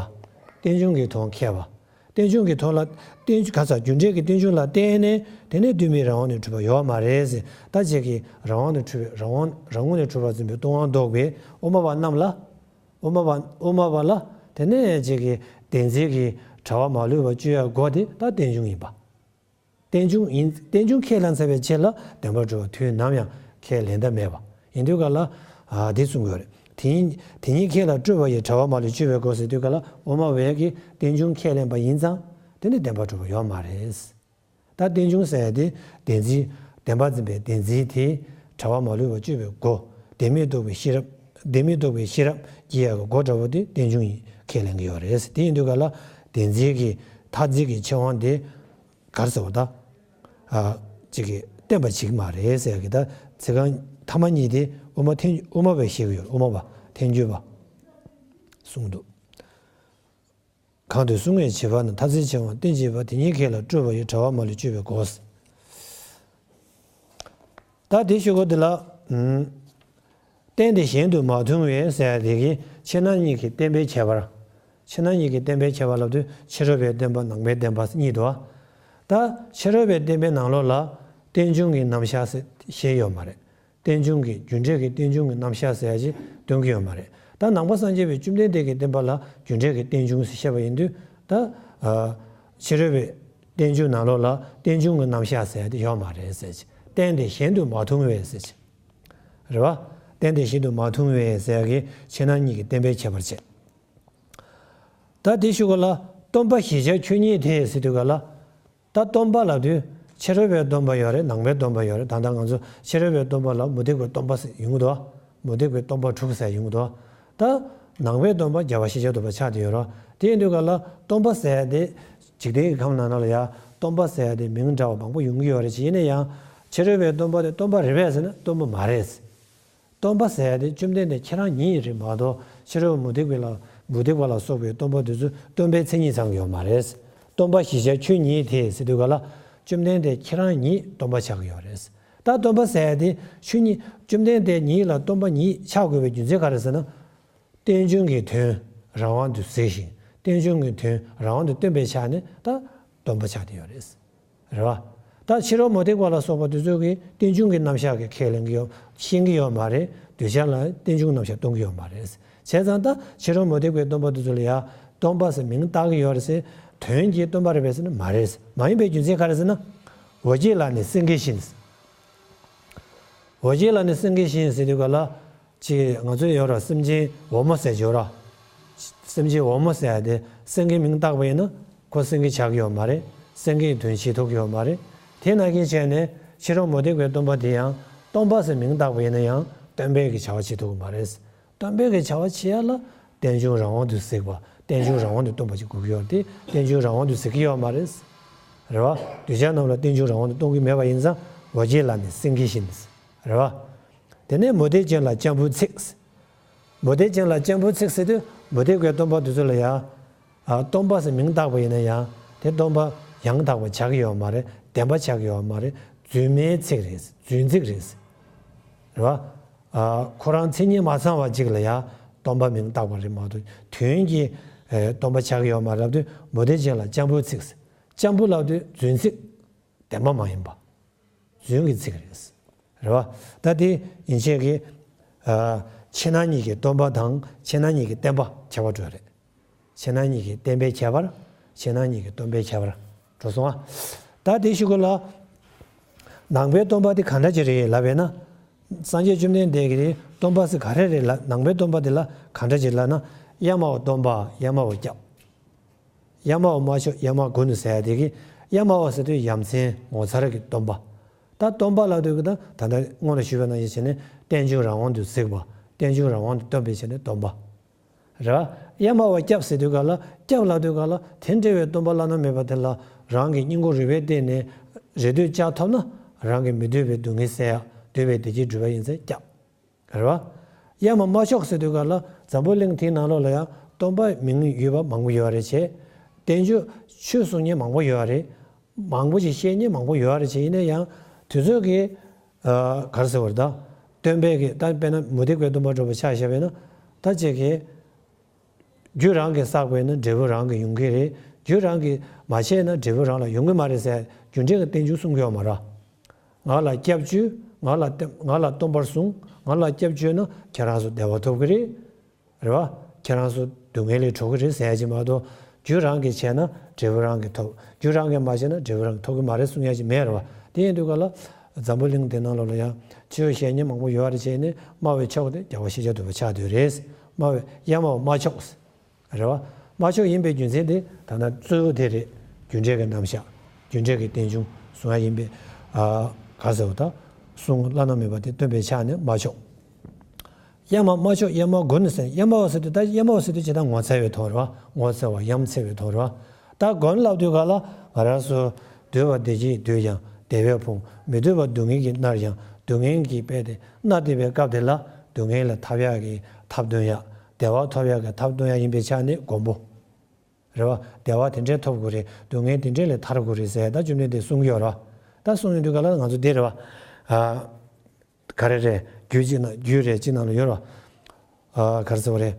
རྟེན་འབྱུང་གི་དོན་མཁས་པ། རྟེན་འབྱུང་གི་དོན་ལ་རྟེན་འབྱུང་ག་ས་རྒྱུ་འབྲས་ཀྱི་རྟེན་འབྱུང་ལ་བརྟེན་ནས་དེ་ནས་དུས་མིན་རང་དབང་ནས་གྲུབ་པ་ཡོད་མ་རེད་ཟེར། ད་ཅིག་གིས་རང་དབང་ནས་གྲུབ་པའི་རང་དབང་རང་ངོས་ནས་གྲུབ་པར་འཛིན་པའི་སྟོང་པ་བཟློག་པའི་དབུ་མ་པ་རྣམས་ལ། དབུ་མ་པ་དབུ་མ་པ་ལ་དེ་ནས་ཅིག་གིས་བདེན་འཛིན་གྱི་བྲལ་བ་མ་ལུས་པ་སྤྱོད་ཡ་སྒོ་དེ་ད་རྟེན་འབྱུང་ཡིན་པ། རྟེན་འབྱུང་ཡིན། རྟེན་འབྱུང་ཁས་ལེན་ཚར་བའི་རྗེས་ལ་བདེན་པར་གྲུབ་པ་དུས་ནམ་ཡང་ཁས་ལེན་ཐབས་མེད་པ་ཡིན་དུས་ག་ལ། ཨ་དེ་གསུང་གི་ཡོད་རེད། དེ་ཉིད་དེ་ཉིད་ཁས་ལ་སྤྲོས་པ་ཡིས། བྲལ་བ་མ་ལུས་སྤྱོད་པའི་སྒོ་ཟེར་དུས་ག་ལ་དབུ་མ་པའི་གི་རྟེན་འབྱུང་ཁས་ལེན་པ་ཡིན་ཙང་དེ་ནི་བདེན་པར་གྲུབ་པ་ཡོད་མ་རེད། ད་རྟེན་འབྱུང་ཟེར་ཡ་དེ་བདེན་འཛིན། བདེན་པར་འཛིན་པའི་བདེན་འཛིན་དེ་བྲལ་བ་མ་ལུས་པ་སྤྱོད་པའི་སྒོ། བདེན་མེད་རྟོགས་པའི་ཤེས་རབ། བདེན་མེད་རྟོགས་པའི་ཤེས་རབ་སྐྱེ་ཡ་གི་སྒོ་འདྲ་བོ་དེ་རྟེན་འབྱུང་ཡིན་ཁས་ལེན་གྱི་ཡོད་རེད། དེ་ཡིན་དུས་ག་ལ་བདེན་འཛིན་གྱི་མཐར་འཛིན་གྱི་ཕྱིར་དབང་དེ་ག་རེ་ཟེར་བ་ད། ཨ་ཅིག་གིས་བསྟན་པ་བྱེད་ཀྱི་མ་རེད་ཟེར་ཡ་གི་ད་ཚིག་རྐང་ཐ་མ་གཉིས་དེ་དབུ་མ་ཐལ་དབུ་མ་པས་བཤད་ཀྱི་ཡོད། དབུ་མ་པ་ཐལ་འགྱུར་བ་གསུངས་འདུག་གང་དུ་གསུང་བའི་བྱིས་པ་རྣམས། མཐར་འཛིན་འཆིང་བ་བསྟེན་བྱེད་པ། དེ་ཉིད་ཁས་ལ་སྤྲོས་པ་ཡིས། བྲལ་བ་མ་ལུས་སྤྱོད་པའི་སྒོ། ད་དེ་ཤོད་གོ་དེ་ལ། ཨུམ། བསྟན་ཏེ་གཞན་དུ་མ་ལྟུང་བའི་ཟེར་ཡ་དེ་གི་ཕྱི་ནང་གཉིས་ཀྱི་བསྟན་པའི་ཁྱད་པར། ཕྱི་ནང་གཉིས་ཀྱི་བསྟན་པའི་ཁྱད་པར་ལབ་དུས་ཕྱི་རོལ་པའི་བསྟན་པ་ནང་པའི་བསྟན་པ་གཉིས་འདུག་ད་ཕྱི་རོལ་པའི་བསྟན་པའི་ནང་ལོགས་ལ་རྟེན་འབྱུང་གི་རྣམ་གཞག་ཟེར་བཤད་ཡོད་མ་རེད། རྟེན་འབྱུང་གི་རྒྱུ་འབྲས་ཀྱི་རྟེན་འབྱུང་གི་རྣམ་གཞག་ཟེར་ཡ་ཅིག་སྟོན་གྱི་ཡོད་མ་རེད། ད་ནང་པ་སངས་རྒྱས་པའི་བཅོམ་ལྡན་འདས་ཀྱི་བསྟན་པ་ལ་རྒྱུ་འབྲས་ཀྱི་རྟེན་འབྱུང་ཟེར་བཤད་པ་ཡིན་དུས་ད། ཨ། ཕྱི་རོལ་པའི་རྟེན་འབྱུང་ནང་ལོགས་ལ་རྟེན་འབྱུང་གི་རྣམ་གཞག་ཟེར་ཡ་དེ་ཡོད་མ་རེད་ཟེར་ཅིག་བསྟན་ཏེ་གཞན་དུ་མ་ལྟུང་བའི་ཟེར་ཅིག་རེད་བ། བསྟན་ཏེ་གཞན་དུ་མ་ལྟུང་བའི་ཟེར་ཡ་གི་ཕྱི་ནང་གཉིས་ཀྱི་བསྟན་པའི་ཁྱད་པར་བྱས། ད་དེ་ཤོད་གོ་ལ་སྟོན་པ་བཞི་ཆར་ཆོས་ཉིད་དེ་ཟེར་དུས་ག་ལ། ད་སྟོན་པ་ལབ་དུས་ཕྱི་རོལ་པའི་སྟོན་པ་ཡོད་རེད། ནང་པའི་སྟོན་པ་ཡོད་རེད། ད་ལྟ་ང་ཚོ་ཕྱི་རོལ་པའི་སྟོན་པ་ལ་མུ་སྟེགས་པའི་སྟོན་པ་ཟེར་ཡོང་གི་འདུག་མུ་སྟེགས་པའི་སྟོན་པ་དྲུག་ཟེར་ཡོང་གི་འདུག་ད་ནང་པའི་སྟོན་པ་རྒྱལ་བ་ཤཱཀྱ་ཐུབ་པ་ཆགས་བསྡད་ཡོད་རེད། དེ་ཡིན་དུས་ག་ལ་སྟོན་པ་ཟེར་ཡ་དེ་འཇིག་རྟེན་གྱི་ཁམས་ནང་ན་ལ་ཡ་སྟོན་པ་ཟེར་ཡ་དེ་མིང་འདྲ་བ་མང་པོ་ཡོང་གི་ཡོད་རེད། ཡིན་ན་ཡང་ཕྱི་རོལ་པའི་སྟོན་པ་དེ་སྟོན་པ་རེད་པས་ཟེར་ན་སྟོན་པ་མ་རེད། སྟོན་པ་ཟེར་ཡ་དེ་བཅོམ་ལྡན་འདས་ཁྱེད་རང་ཉིད་རེད་མ་གཏོགས་ཕྱི་རོལ་མུ་སྟེགས་པ་ལ་མུ་སྟེགས་པ་ལ་སོགས་པའི་སྟོན་པ་དེ་ཚོ་སྟོན་པའི་མཚན་ཉིད་ཚང་གི་ཡོད་མ་རེད། སྟོན་པ་བཞི་ཆར་ཆོས་ཉིད་དེ་ཟེར་དུས་ག་ལ་བཅོམ་ལྡན་འདས་ཁྱེད་རང་ཉིད་སྟོན་པ་ཆགས་ཀྱི་ཡོད་རེད། ད་སྟོན་པ་ཟེར་ཡ་དེ་ཆོས་ཉིད་བཅོམ་ལྡན་འདས་ཉིད་ལ་སྟོན་པ་ཉིད་ཆགས་དགོས་པའི་རྒྱུ་མཚན་ག་རེ་ཟེར་ན། རྟེན་འབྱུང་གི་དོན་རང་དབང་དུ་གཟིགས་ཤིང་རྟེན་འབྱུང་གི་དོན་རང་དབང་དུ་སྟོན་པའི་ཆ་ནས་ད་སྟོན་པ་ཆགས་བསྡད་ཡོད་རེད། རེད་བ། ད་ཕྱི་རོལ་མུ་སྟེགས་པ་ལ་སོགས་པ་དེ་ཚོ་གིས་རྟེན་འབྱུང་གི་རྣམ་གཞག་གི་ཁས་ལེན་གྱི་ཡོད་ཤེས་ཀྱི་ཡོད་མ་རེད། གདུལ་བྱ་ལ་རྟེན་འབྱུང་རྣམ་གཞག་སྟོན་གྱི་ཡོད་མ་རེད། བྱས་ཙང་ད་ཕྱི་རོལ་མུ་སྟེགས་པའི་སྟོན་པ་དེ་ཚོ་ལ་ཡ་སྟོན་པ་ཟེར་མིང་བཏགས་ཀྱི་ཡོད་རེད་ཟེར། དོན་གྱིས་སྟོན་པ་རེད་པས་ཟེར་ན་མ་རེད། མ་ཡིན་པའི་རྒྱུ་མཚན་ག་རེ་ཟེར་ན། འོ་བརྒྱལ་ལ་ནི་སེང་གེ་བཞིན། འོ་བརྒྱལ་ལ་ནི་སེང་གེ་བཞིན་ཟེར་དུས་ག་ལ། ཅིག་ང་ཚོས་ཡོད་ར་སེམས་ཅན་འོལ་མོ་ཟེར་གྱི་ཡོད་ར། སེམས་ཅན་འོལ་མོ་ཟེར་ཡ་དེ་སེང་གེ་མིང་བཏགས་པ་ཡིན་ན་ཁོ་སེང་གེ་ཆགས་ཀྱི་ཡོད་མ་རེད། སེང་གེའི་དོན་བྱེད་ཐུབ་ཀྱི་ཡོད་མ་རེད། དེ་ནང་བཞིན་བྱས་ནས་ཕྱི་རོལ་མུ་སྟེགས་པའི་སྟོན་པ་དེ་ཡང་སྟོན་པ་ཟེར་མིང་བཏགས་པ་ཡིན་ན་ཡང་སྟོན་པའི་གི་བྱ་བ་བྱེད་ཐུབ་ཀྱི་མ་རེད། སྟོན་པའི་གི་བྱ་བ་བྱེད་ཡ་ལ་རྟེན་འབྱུང་རང་དབང་དུ་གཟིགས་པ། རྟེན་འབྱུང་རང་དབང་དུ་སྟོན་པ་ཅིག་དགོས་ཀྱི་ཡོད་རེད་དེ། རྟེན་འབྱུང་རང་དབང་དུ་གཟིགས་ཀྱི་ཡོད་མ་རེད། རེད་བ། གདུལ་བྱ་རྣམས་ལ་རྟེན་འབྱུང་རང་དབང་དུ་གཏོང་གི་མེད་པ་ཡིན་ཙང་འོ་བརྒྱལ་ལ་ནི་སེང་གེ་བཞིན། རེད་བ། དེ་ནས་མུ་སྟེགས་ཅན་ལ་སྤྱང་པོའི་ཚིག་མུ་སྟེགས་ཅན་ལ་སྤྱང་པོའི་ཚིག་ཟེར་དུས་མུ་སྟེགས་པའི་སྟོན་པ་དེ་ཚོ་ལ་ཡང་། ཨ། སྟོན་པ་ཟེར་མིང་བཏགས་པ་ཡིན་ན་ཡང་དེ་སྟོན་པ་ཡང་དག་པ་ཆགས་ཀྱི་ཡོད་མ་རེད། བདེན་པ་ཆགས་ཀྱི་ཡོད་མ་རེད། རྫུན་མའི་ཚིག་རེད། རྫུན་ཚིག་རེད། རེད་བ། ཨ། ཁོ་རང་མཚན་ཉིད་མ་ཚང་བ་ཅིག་ལ་ཡང་སྟོན་པ་མིང་བཏགས་པ་རེད་མ་གཏོགས་དོན་གྱི་ཨེ་སྟོན་པ་ཆགས་ཀྱི་ཡོད་མ་རེད་ལབ་དུས། མུ་སྟེགས་ཅན་ལ་སྤྱང་པོའི་ཚིག། སྤྱང་པོ་ལབ་དུས་རྫུན་ཚིག། བདེན་པ་མ་ཡིན་པ། རྫུན་གྱི་ཚིག་རེད། རེད་བ། ད་དེ་ཡན་ཆད་ཀྱི་ཨ། ཕྱི་ནང་གཉིས་ཀྱི་སྟོན་པ་དང་ཕྱི་ནང་གཉིས་ཀྱི་བསྟན་པ་ཁྱད་པར་འགྲོ་རེད། ཕྱི་ནང་གཉིས་ཀྱི་བསྟན་པའི་ཁྱད་པར། ཕྱི་ནང་གཉིས་ཀྱི་སྟོན་པའི་ཁྱད་པར་འགྲོ་སོང་ཨ། ད་དེ་ཞུ་གི་ལ། ནང་པའི་སྟོན་པ་དེ་གང་འདྲ་ཅིག་རེད་ལབ་པས་ན། སངས་རྒྱས་བཅོམ་ལྡན་འདས་ཀྱིས་སྟོན་པ་ཟེར་ག་རེ་རེད་ལ། ནང་པའི་སྟོན་པ་དེ་ལ་གང་འདྲ་ཅིག་ལབ་ན། གཡའ་མ་བ་སྟོན་པ། གཡའ་མ་བ་སྐྱབས། གཡའ་མ་བ་མ་ཆོག། གཡའ་མ་མགོན་ཟེར་ཡ་དེ་གི། གཡའ་མ་བ་ཟེར་དུས་ཡ་མཚན་ངོ་མཚར་གྱི་སྟོན་པ། ད་སྟོན་པ་ལབ་དུས་ཀྱི་ད་ད་ལྟ་སྔོན་ལ་ཞུས་པ་ནང་བཞིན་བྱས་ནས་རྟེན་འབྱུང་རང་དབང་དུ་གཟིགས་པ། རྟེན་འབྱུང་རང་དབང་དུ་སྟོན་པའི་བྱས་ནས་སྟོན་པ། རེད་བ། གཡའ་མ་བ་སྐྱབས་ཟེར་དུས་ག་ལ། སྐྱབས་ལབ་དུས་ག་ལ། དེ་འདྲ་བའི་སྟོན་པ་བླ་ན་མེད་པ་དེ་ལ་རང་གི་སྙིང་ཁོང་རུས་པའི་གཏིང་ནས་རེ་འདོད་བཅའ་ཐུབ་ན། རང་གི་མི་འདོད་པའི་སྡུག་བསྔལ་སེལ་ཡ། འདོད་པའི་བདེ་སྐྱིད་སྒྲུབ་པ་ཡིན་ཚེ་སྐྱབས། རེད་བ། གཡའ་མ་མ་ཆོག་ཟེར་དུས་ག་ལ། འཛམ་བུ་གླིང་དེའི་ནང་ལོགས་ལ་ཡང་སྟོན་པ་མིང་ཡོད་པ་མང་པོ་ཡོད་རེད་བྱས། བསྟན་བཅོས་ཆོས་གསུང་མཁན་མང་པོ་ཡོད་རེད། མང་པོ་ཞིག་བཤད་མཁན་མང་པོ་ཡོད་རེད་བྱས། ཡིན་ན་ཡང་དེ་ཚོ་གི་ཨ། ག་རེ་ཟེར་བ་རེད་ད། སྟོན་པའི་གི་ད་དཔེར་ན་མུ་སྟེགས་པའི་སྟོན་པ་འདྲ་པོ་ཆ་བཞག་པ་ཡིན་ན། ད་ཅིག་གི་རྒྱུ་རང་གིས་བསགས་པ་ཡིན་ན་འབྲས་བུ་རང་གིས་ཡོང་གི་རེད། རྒྱུ་རང་གིས་མ་བྱས་ན་འབྲས་བུ་རང་ལ་ཡོང་གི་མ་རེད་ཟེར། རྒྱུ་འབྲས་ཀྱི་རྟེན་འབྱུང་གསུང་གི་ཡོད་མ་རེད། ང་ལ་སྐྱབས་བཅོལ། ང་ལ་བསྟེན། ང་ལ་སྟོན་པར་གསུངས། ང་ལ་སྐྱབས་བཅོལ་ན་ཁྱེད་རང་ཚོ་བདེ་བ་ཐོབ་ཀྱི་རེད། རེད་བ། ཁྱེད་རང་ཚོ་སྡུག་བསྔལ་ལས་གྲོལ་གྱི་རེད་ཟེར་ཡ་ཅིག་མ་གཏོགས། རྒྱུ་རང་གིས་བྱས་ན་འབྲས་བུ་རང་གིས་ཐོབ། རྒྱུ་རང་གིས་མ་བྱས་ན་འབྲས་བུ་རང་གིས་ཐོབ་ཀྱི་མ་རེད་གསུང་ཡ་ཅིག་མེད་རེད་བ། དེ་ཡིན་དུས་ག་ལ། འཛམ་བུ་གླིང་འདི་ནང་ལོགས་ལ་ཡང་ཆོས་བཤད་མཁན་མང་པོ་ཡོད་རེད་བྱས་ནས། སྨྲ་བའི་མཆོག་དེ་རྒྱལ་བ་ཤེས་བྱ་ཐུབ་པ་ཆགས་བསྡད་རེད། སྨྲ་བའི་གཡའ་མ་བ་མ་ཆོག་རེད་བ། མ་ཆོག་ཡིན་པའི་རྒྱུ་མཚན་དེ་ད་ལྟ་གཙོ་བོ་དེ་རེད། རྒྱུ་འབྲས་ཀྱི་རྣམ་གཞག་རྒྱུ་འབྲས་ཀྱི་རྟེན་འབྱུང་གསུང་ཡ་ཡིན་པས། ཨ། ག་ཟེར་བ་ད། གསུང་བླ་ན་མེད་པ་དེ་སྟོན་པའི་ཕྱག་ནས་མ་ཆོག། གཡའ་མ་མ་ཆོག། གཡའ་མ་མགོན་ཟེར། གཡའ་མ་བ་ཟེར་དུས་ད། གཡའ་མ་བ་ཟེར་དུས་ཇི་ལྟར་ངོ་མཚར་བའི་དོན་རེད་བ། ངོ་མཚར་བ། ཡ་མཚར་བའི་དོན་རེད་བ། ད་མགོན་ལབ་དུས་ག་ལ། ང་རང་ཚོ་འདོད་པ་བདེ་སྐྱིད་འདོད་ཀྱང་བདེ་བས་ཕོངས། མི་འདོད་པ་སྡུག་བསྔལ་གྱིས་མནར་ཡང་སྡུག་བསྔལ་གྱིས་རྦད་དེ་མནར་བསྡད་པའི་སྐབས་དེ་ལ། སྡུག་བསྔལ་ལས་ཐར་ཡག་གི་ཐབས་སྟོན་ཡ། བདེ་བ་ཐོབ་ཡག་གི་ཐབས་སྟོན་ཡ་ཡིན་པའི་ཆ་ནས་མགོན་པོ། རེད་བ། བདེ་བ་དེ་འདྲས་ཐོབ་དགོས་རེད། སྡུག་བསྔལ་དེ་འདྲས་ལས་ཐར་དགོས་རེད་ཟེར་ད་བཅོམ་ལྡན་འདས་གསུང་གི་ཡོད་རེད་བ། ད་གསུང་ཡོང་དུས་ག་ལ་ང་ཚོ་འདི་རེད་བ། ཨ། ག་རེ་རེད། རྒྱུད་གཅིག་ནང་། རྒྱུད་རེ་གཅིག་ནང་ལ་ཡོད་རེད་བ། ཨ། ག་རེ་ཟེར་བ་རེད།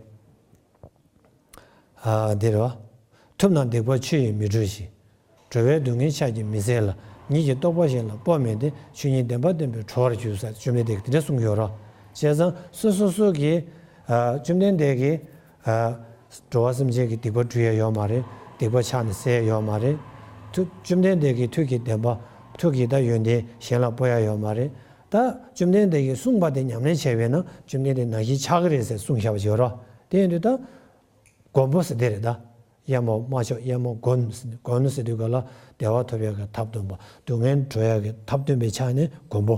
ཨ། འདི་རེད་བ། ཐུབ་རྣམས་སྡིག་པ་ཆུ་ཡིས་མི་འཁྲུ་ཞིང་། འགྲོ་བའི་སྡུག་བསྔལ་ཕྱག་གིས་མི་སེལ་ལ། ཉིད་ཀྱི་རྟོགས་པ་གཞན་ལ་སྤོ་མིན་ཏེ། ཆོས་ཉིད་བདེན་པ་སྟོན་པས་གྲོལ་བར་གྱུར་ཟེར་བཅོམ་ལྡན་འདས་ཀྱིས་དེ་འདྲ་གསུང་གི་ཡོད་རེད། བྱས་ཙང་སོ་སོ་སོ་གིས། ཨ། བཅོམ་ལྡན་འདས་ཀྱིས། ཨ། འགྲོ་བ་སེམས་ཅན་གྱི་སྡིག་པ་འཁྲུ་ཡ་ཡོད་མ་རེད། སྡིག་པ་ཕྱག་ནས་སེལ་ཡ་ཡོད་མ་རེད། ཐུགས། བཅོམ་ལྡན་འདས་ཀྱི་ཐུགས་ཀྱི་བདེན་པ། ཐུགས་ཀྱི་ད་ཡོན་ཏན་གཞན་ལ་སྤོ་ཡ་ཡོད་མ་རེད། ད་བཅོམ་ལྡན་འདས་ཀྱིས་གསུངས་པ་དེ་ཉམས་ལེན་བྱས་པས་ན་བཅོམ་ལྡན་འདས་ནང་བཞིན་ཆགས་ཀྱི་རེད་ཟེར་གསུངས་བཞག་པ་ཅིག་ཡོད་རེད། དེ་ཡིན་དུས་ད། མགོན་པོ་ཟེར་དེ་རེད་ད། གཡའ་མ་མ་ཆོག། གཡའ་མ་མགོན་ཟེར། མགོན་ཟེར་དུས་ག་ལ་བདེ་བ་ཐོབ་ཡག་གི་ཐབས་སྟོན་པ། སྡུག་བསྔལ་གྲོལ་ཡག་གི་ཐབས་སྟོན་པའི་ཆ་ནས་མགོན་པོ།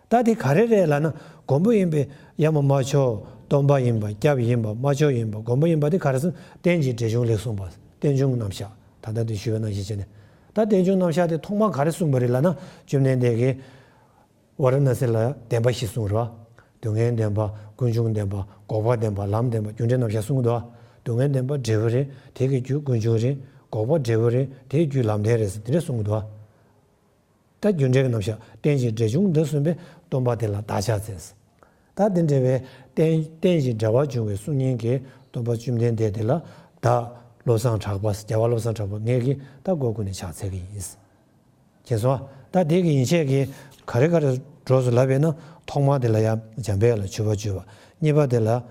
ད་དེ་ག་རེ་རེད་ལབ་ན། མགོན་པོ་ཡིན་པའི། གཡའ་མ་མ་ཆོག། སྟོན་པ་ཡིན་པ། སྐྱབས་ཡིན་པ། མ་ཆོག་ཡིན་པ། མགོན་པོ་ཡིན་པ་དེ་ག་རེ་ཟེར། རྟེན་ཅིང་འབྲེལ་འབྱུང་ལེགས་གསུངས་པ། རྟེན་འབྱུང་རྣམ་གཞག་ད་ལྟ་དེ་ཞུས་པ་ནང་བཞིན་བྱས་ནས། ད་རྟེན་འབྱུང་རྣམ་གཞག་དེ་ཐོག་མར་ག་རེ་གསུངས་པ་རེད་ལབ་ན། བཅོམ་ལྡན་འདས་ཀྱིས། ཝཱ་ར་ཎ་སི་ལ་བདེན་པ་བཞི་གསུངས་རེད་བ། སྡུག་བསྔལ་བདེན་པ། ཀུན་འབྱུང་བདེན་པ། འགོག་པ་བདེན་པ། ལམ་བདེན་པ། རྒྱུ་འབྲས་རྣམ་གཞག་གསུངས་འདུག་བ། སྡུག་བསྔལ་བདེན་པ་འབྲས་བུ་རེད། དེ་གི་རྒྱུ་ཀུན་འབྱུང་རེད། འགོག་པ་འབྲས་བུ་རེད། དེའི་རྒྱུ་ལམ་བདེན་རེད་ཟེར་དེ་འདྲ་གསུངས་འདུག་བ། ད་རྒྱུ་འབྲས་ཀྱི་རྣམ་གཞག་རྟེན་ཅིང་འབྲེལ་འབྱུང་འདི་གསུངས་པས་སྟོན་པ་དེ་ལ་བདག་ཕྱག་འཚལ། ད་དེ་འདྲ་བའི་རྟེན། རྟེན་ཅིང་འབྲེལ་བར་འབྱུང་བའི་གསུང་སྙན་གྱི་སྟོན་པ་བཅོམ་ལྡན་འདས་དེ་ལ་བདག་བློ་བཟང་གྲགས་པ། རྒྱལ་བ་བློ་བཟང་གྲགས་པ་ངེད་ཀྱིས་ད་སྒོ་ཀུན་ནས་ཕྱག་འཚལ་གྱི་ཡིན། མཁྱེན་སོང་ཨ། ད་དེ་གི་ཡན་ཆད་ཀྱི་ག་རེ་ག་རེ་འགྲོ་སོང་ལབ་པས་ན། ཐོག་མ་དེ་ལ་ཡང་འཇམ་དཔལ་ལ་མཆོད་པ་བརྗོད་པ། གཉིས་པ་དེ་ལ་ཨ་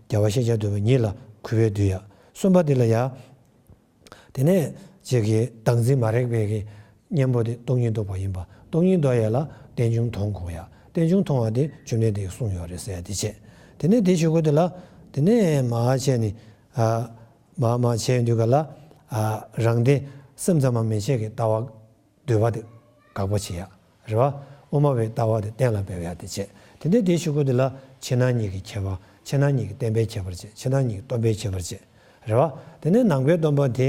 རྒྱལ་བ་ཤཱཀྱ་ཐུབ་པ་ཉིད་ལ་གུས་པས་འདུད་ཡ། གསུམ་པ་དེ་ལ་ཡང་དེ་ནས་ཅིག་གི་བདག་འཛིན་མ་རིག་པའི་གི་གཉེན་པོ་དེ་སྟོང་ཉིད་རྟོགས་པ་ཡིན་པ། སྟོང་ཉིད་རྟོགས་ཡ་ལ་རྟེན་འབྱུང་མཐོང་དགོས་ཡ། རྟེན་འབྱུང་མཐོང་བ་དེ་བཅོམ་ལྡན་འདས་ཀྱིས་གསུངས་ཡོད་རེད་ཟེར་ཡ་དེ་བྱས། དེ་ནས་དེ་ཞུ་དགོས་དེ་ལ། དེ་ནས་མར་བྱས་ནས་ཨ་མར་མར་བྱས་ཡོང་དུས་ག་ལ། ཨ་རང་སྡེ་སེམས་ཙམ་པ་མན་ཆད་ཀྱི་ལྟ་བ། འདོད་པ་དེ་དགག་པ་བྱེད་ཡ། རེད་བ། དབུ་མ་པའི་ལྟ་བ་དེ་གཏན་ལ་འབེབས་ཡ་དེ་བྱས། དེ་ནས་དེའི་གཞུག་གུ་དེ་ལ་ཕྱི་ནང་གཉིས་ཀྱི་ཁྱད་པར། ཕྱི་ནང་གཉིས་ཀྱི་བསྟན་པའི་ཁྱད་པར་བྱས། ཕྱི་ནང་གཉིས་ཀྱི་སྟོན་པའི་ཁྱད་པར་བྱས། རེད་བ། དེ་ནས་ནང་པའི་སྟོན་པ་དེ་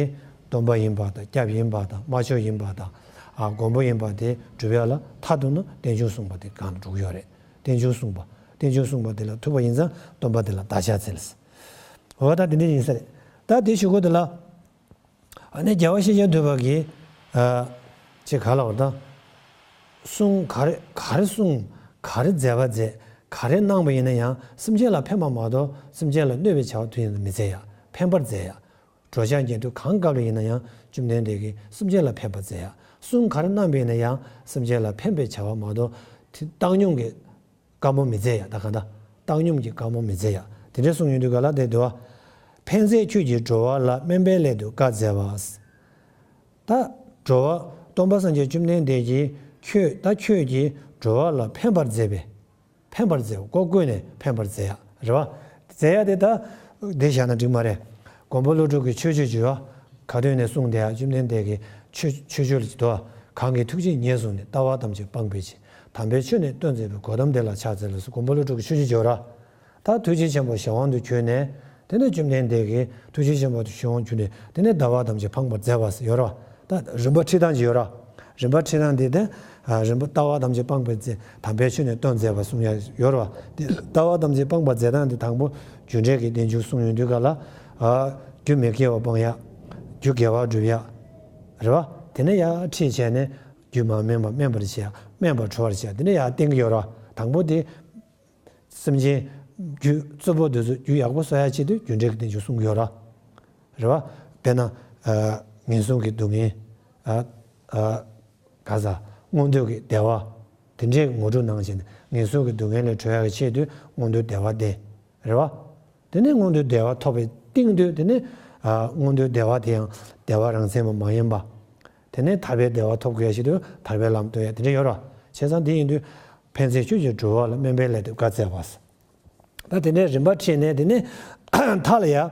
སྟོན་པ་ཡིན་པ་དང་། སྐྱབས་ཡིན་པ་དང་། མ་ཆོག་ཡིན་པ་དང་། ཨ་མགོན་པོ་ཡིན་པ་དེ་སྒྲུབ་ཡ་ལ་མཐར་ཐུག་ན་རྟེན་འབྱུང་གསུངས་པ་དེ་སྒང་ལ་འགྲོ་གི་ཡོད་རེད། རྟེན་འབྱུང་གསུངས་པ། རྟེན་འབྱུང་གསུངས་པ་དེ་ལ་ཐུག་པ་ཡིན་ཙང་སྟོན་པ་དེ་ལ་བདག་ཕྱག་འཚལ། འོ་ད་དེ་འདྲ་ཡིན་ས་རེད། ད་དེའི་གཞུག་གུ་དེ་ལ། ཨ་ནི་རྒྱལ་བ་ཤཱཀྱ་ཐུབ་པ་གིས་ཨ་ཅེས་ག་ལ་བར་དང་། གསུང་ག་རེ་ག་རེ་གསུང་། ག་རེ་མཛད་པ་མཛད། ག་རེ་གནང་བ་ཡིན་ན་ཡང་སེམས་ཅན་ལ་ཕན་པ་མ་གཏོགས་སེམས་ཅན་ལ་གནོད་པའི་བྱ་བ་དུས་ཡུན་དུ་མི་མཛད་ཡ། ཕན་པར་མཛད་ཡ། འགྲོ་འཆག་ཉལ་འདུག་གང་སྐབས་ལ་ཡིན་ན་ཡང་བཅོམ་ལྡན་འདས་ཀྱིས་སེམས་ཅན་ལ་ཕན་པར་མཛད་ཡ། གསུང་ག་རེ་གནང་བ་ཡིན་ན་ཡང་སེམས་ཅན་ལ་ཕན་པའི་བྱ་བ་མ་གཏོགས་དེ་བཏང་སྙོམས་ཀྱི་བཀའ་མོལ་མི་མཛད་ཡ། ད་གང་ལྟར་བཏང་སྙོམས་ཀྱི་བཀའ་མོལ་མི་མཛད་ཡ། དེ་འདྲ་གསུངས་ཡོང་དུས་ག་ལ་དེ་འདུག་བ། ཕན་མཛད་ཁྱོད་ཀྱིས་འགྲོ་བ་ལ། དམན་པའི་སླད་དུ་བཀའ་སྩལ་བ། ད་འགྲོ་བ་སྟོན་པ་སངས་རྒྱས་བཅོམ་ལྡན་འདས་ཀྱིས་ཁྱོད་ད་ཁྱོད་ཀྱིས་འགྲོ་བ་ལ་ཕན་པར་མཛད་པས། ཕན་པར་མཛད་པ་སྒོ་ཀུན་ནས་ཕན་པར་མཛད་ཡ་རེད་བ། མཛད་ཡ་དེ་ད་འདི་བཞག་ན་འགྲིག་མ་རེད། མགོན་པོ་ཀླུ་སྒྲུབ་ཀྱི་མཆོད་བརྗོད་ཅིག་ཡོད་བ། ཁ་ཏོན་ནས་གསུངས་བསྡད་ཡ། བཅོམ་ལྡན་འདས་ཀྱི་མཆོད་མཆོད་བརྗོད་ལ་ཅིག་འདུག་བ། གང་གི་ཐུགས་རྗེས་ཉེར་བཟུང་ནས། ལྟ་བ་ཐམས་ཅད་སྤངས་པའི་ཕྱིར། དམ་པའི་ཆོས་ནི་སྟོན་མཛད་པའི། གོའུ་ཏམ་དེ་ལ་ཕྱག་འཚལ་ལོ་ཟེར། མགོན་པོ་ཀླུ་སྒྲུབ་ཀྱི་མཆོད་བརྗོད་ཅིག་ཡོད་ར། ད་ཐུགས་རྗེ་ཆེན་པོ་གཞན་དབང་དུ་གྱུར་ནས། དེ་ནས་བཅོམ་ལྡན་འདས་ཀྱིས་ཐུགས་རྗེ་ཆེན་པོ་དེ་གཞན་དབང་གྱུར་ནས། དེ་ནས་ལྟ་བ་ཐམས་ཅད་སྤངས་པར་མཛད་པ་ཟེར་ཡོད་རེད་བ། ད་རིམ་པ་ཁྲིད་སྟངས་ཅིག་ཡོད་རེད་བ། རིམ་པ་ཁྲིད་སྟངས་དེ་དེ། ཨ། རིམ་པ་ལྟ་བ་ཐམས་ཅད་སྤངས་པར་མཛད། དམ་པའི་ཆོས་ནི་སྟོན་མཛད་པ་གསུང་ཡ་ཡོད་རེད་བ། དེ་ལྟ་བ་ཐམས་ཅད་སྤངས་པར་མཛད་སྟངས་དེ་དང་པོ་རྒྱུ་འབྲས་ཀྱི་རྟེན་འབྱུང་གསུང་ཡོང་དུས་ག་ལ། ཨ། རྒྱུ་མི་དགེ་བ་སྤང་ཡ། རྒྱུ་དགེ་བ་སྒྲུབ་ཡ། རེད་བ། དེ་ནས་ཡར་ཁྲིད་བྱས་ནས་རྒྱུ་མ་དམན་པ་དམན་པར་བྱེད་ཡ། དམན་པ་གྲོལ་བར་བྱེད་ཡ། དེ་ནས་ཡར་བསྟན་གྱི་ཡོད་རེད་བ། དང་པོ་དེ། སེམས་ཅན་རྒྱུད་རྩུབ་པོ་དེ་ཚོ་རྒྱུད་ཡག་པོ་གསོ་ཡ་ཆེད་དུ་རྒྱུ་འབྲས་ཀྱི་རྟེན་འབྱུང་གསུང་གི་ཡོད་ར། རེད་བ། དཔེར་ན། ཨ། ངན་སོང་གི་སྡུག་བསྔལ། ཨ། ཨ། ག་ས། མངོན་འདོད་ཀྱི་བདེ་བ། དེ་འདྲའི་ངོ་སྤྲོད་གནང་བྱས་ནས་ངན་སོང་གི་སྡུག་བསྔལ་ལས་གྲོལ་ཡ་གི་ཆེད་དུ་མངོན་འདོད་བདེ་བ་བསྟན། རེད་བ། དེ་ནས་མངོན་འདོད་བདེ་བ་ཐོབ་པའི་སྟེང་དུ་དེ་ནས། ཨ། མངོན་འདོད་བདེ་བ་དེ་ཡང་བདེ་བ་རང་མཚན་མ་མ་ཡིན་པ། དེ་ནས་ཐར་པའི་བདེ་བ་ཐོབ་དགོས་ཡ་ཆེད་དུ་ཐར་པའི་ལམ་སྟོན་ཡ་དེ་འདྲ་ཡོད་ར། བྱས་ཙང་དེ་ཡིན་དུས། ཕན་མཛད་ཁྱོད་ཀྱིས་འགྲོ་བ་ལ། དམན་པའི་སླད་དུ་བཀའ་སྩལ་བ། ད་དེ་ནས་རིམ་པ་ཁྲིད་ནས་དེ་ནས་མཐའ་ལ་ཡ།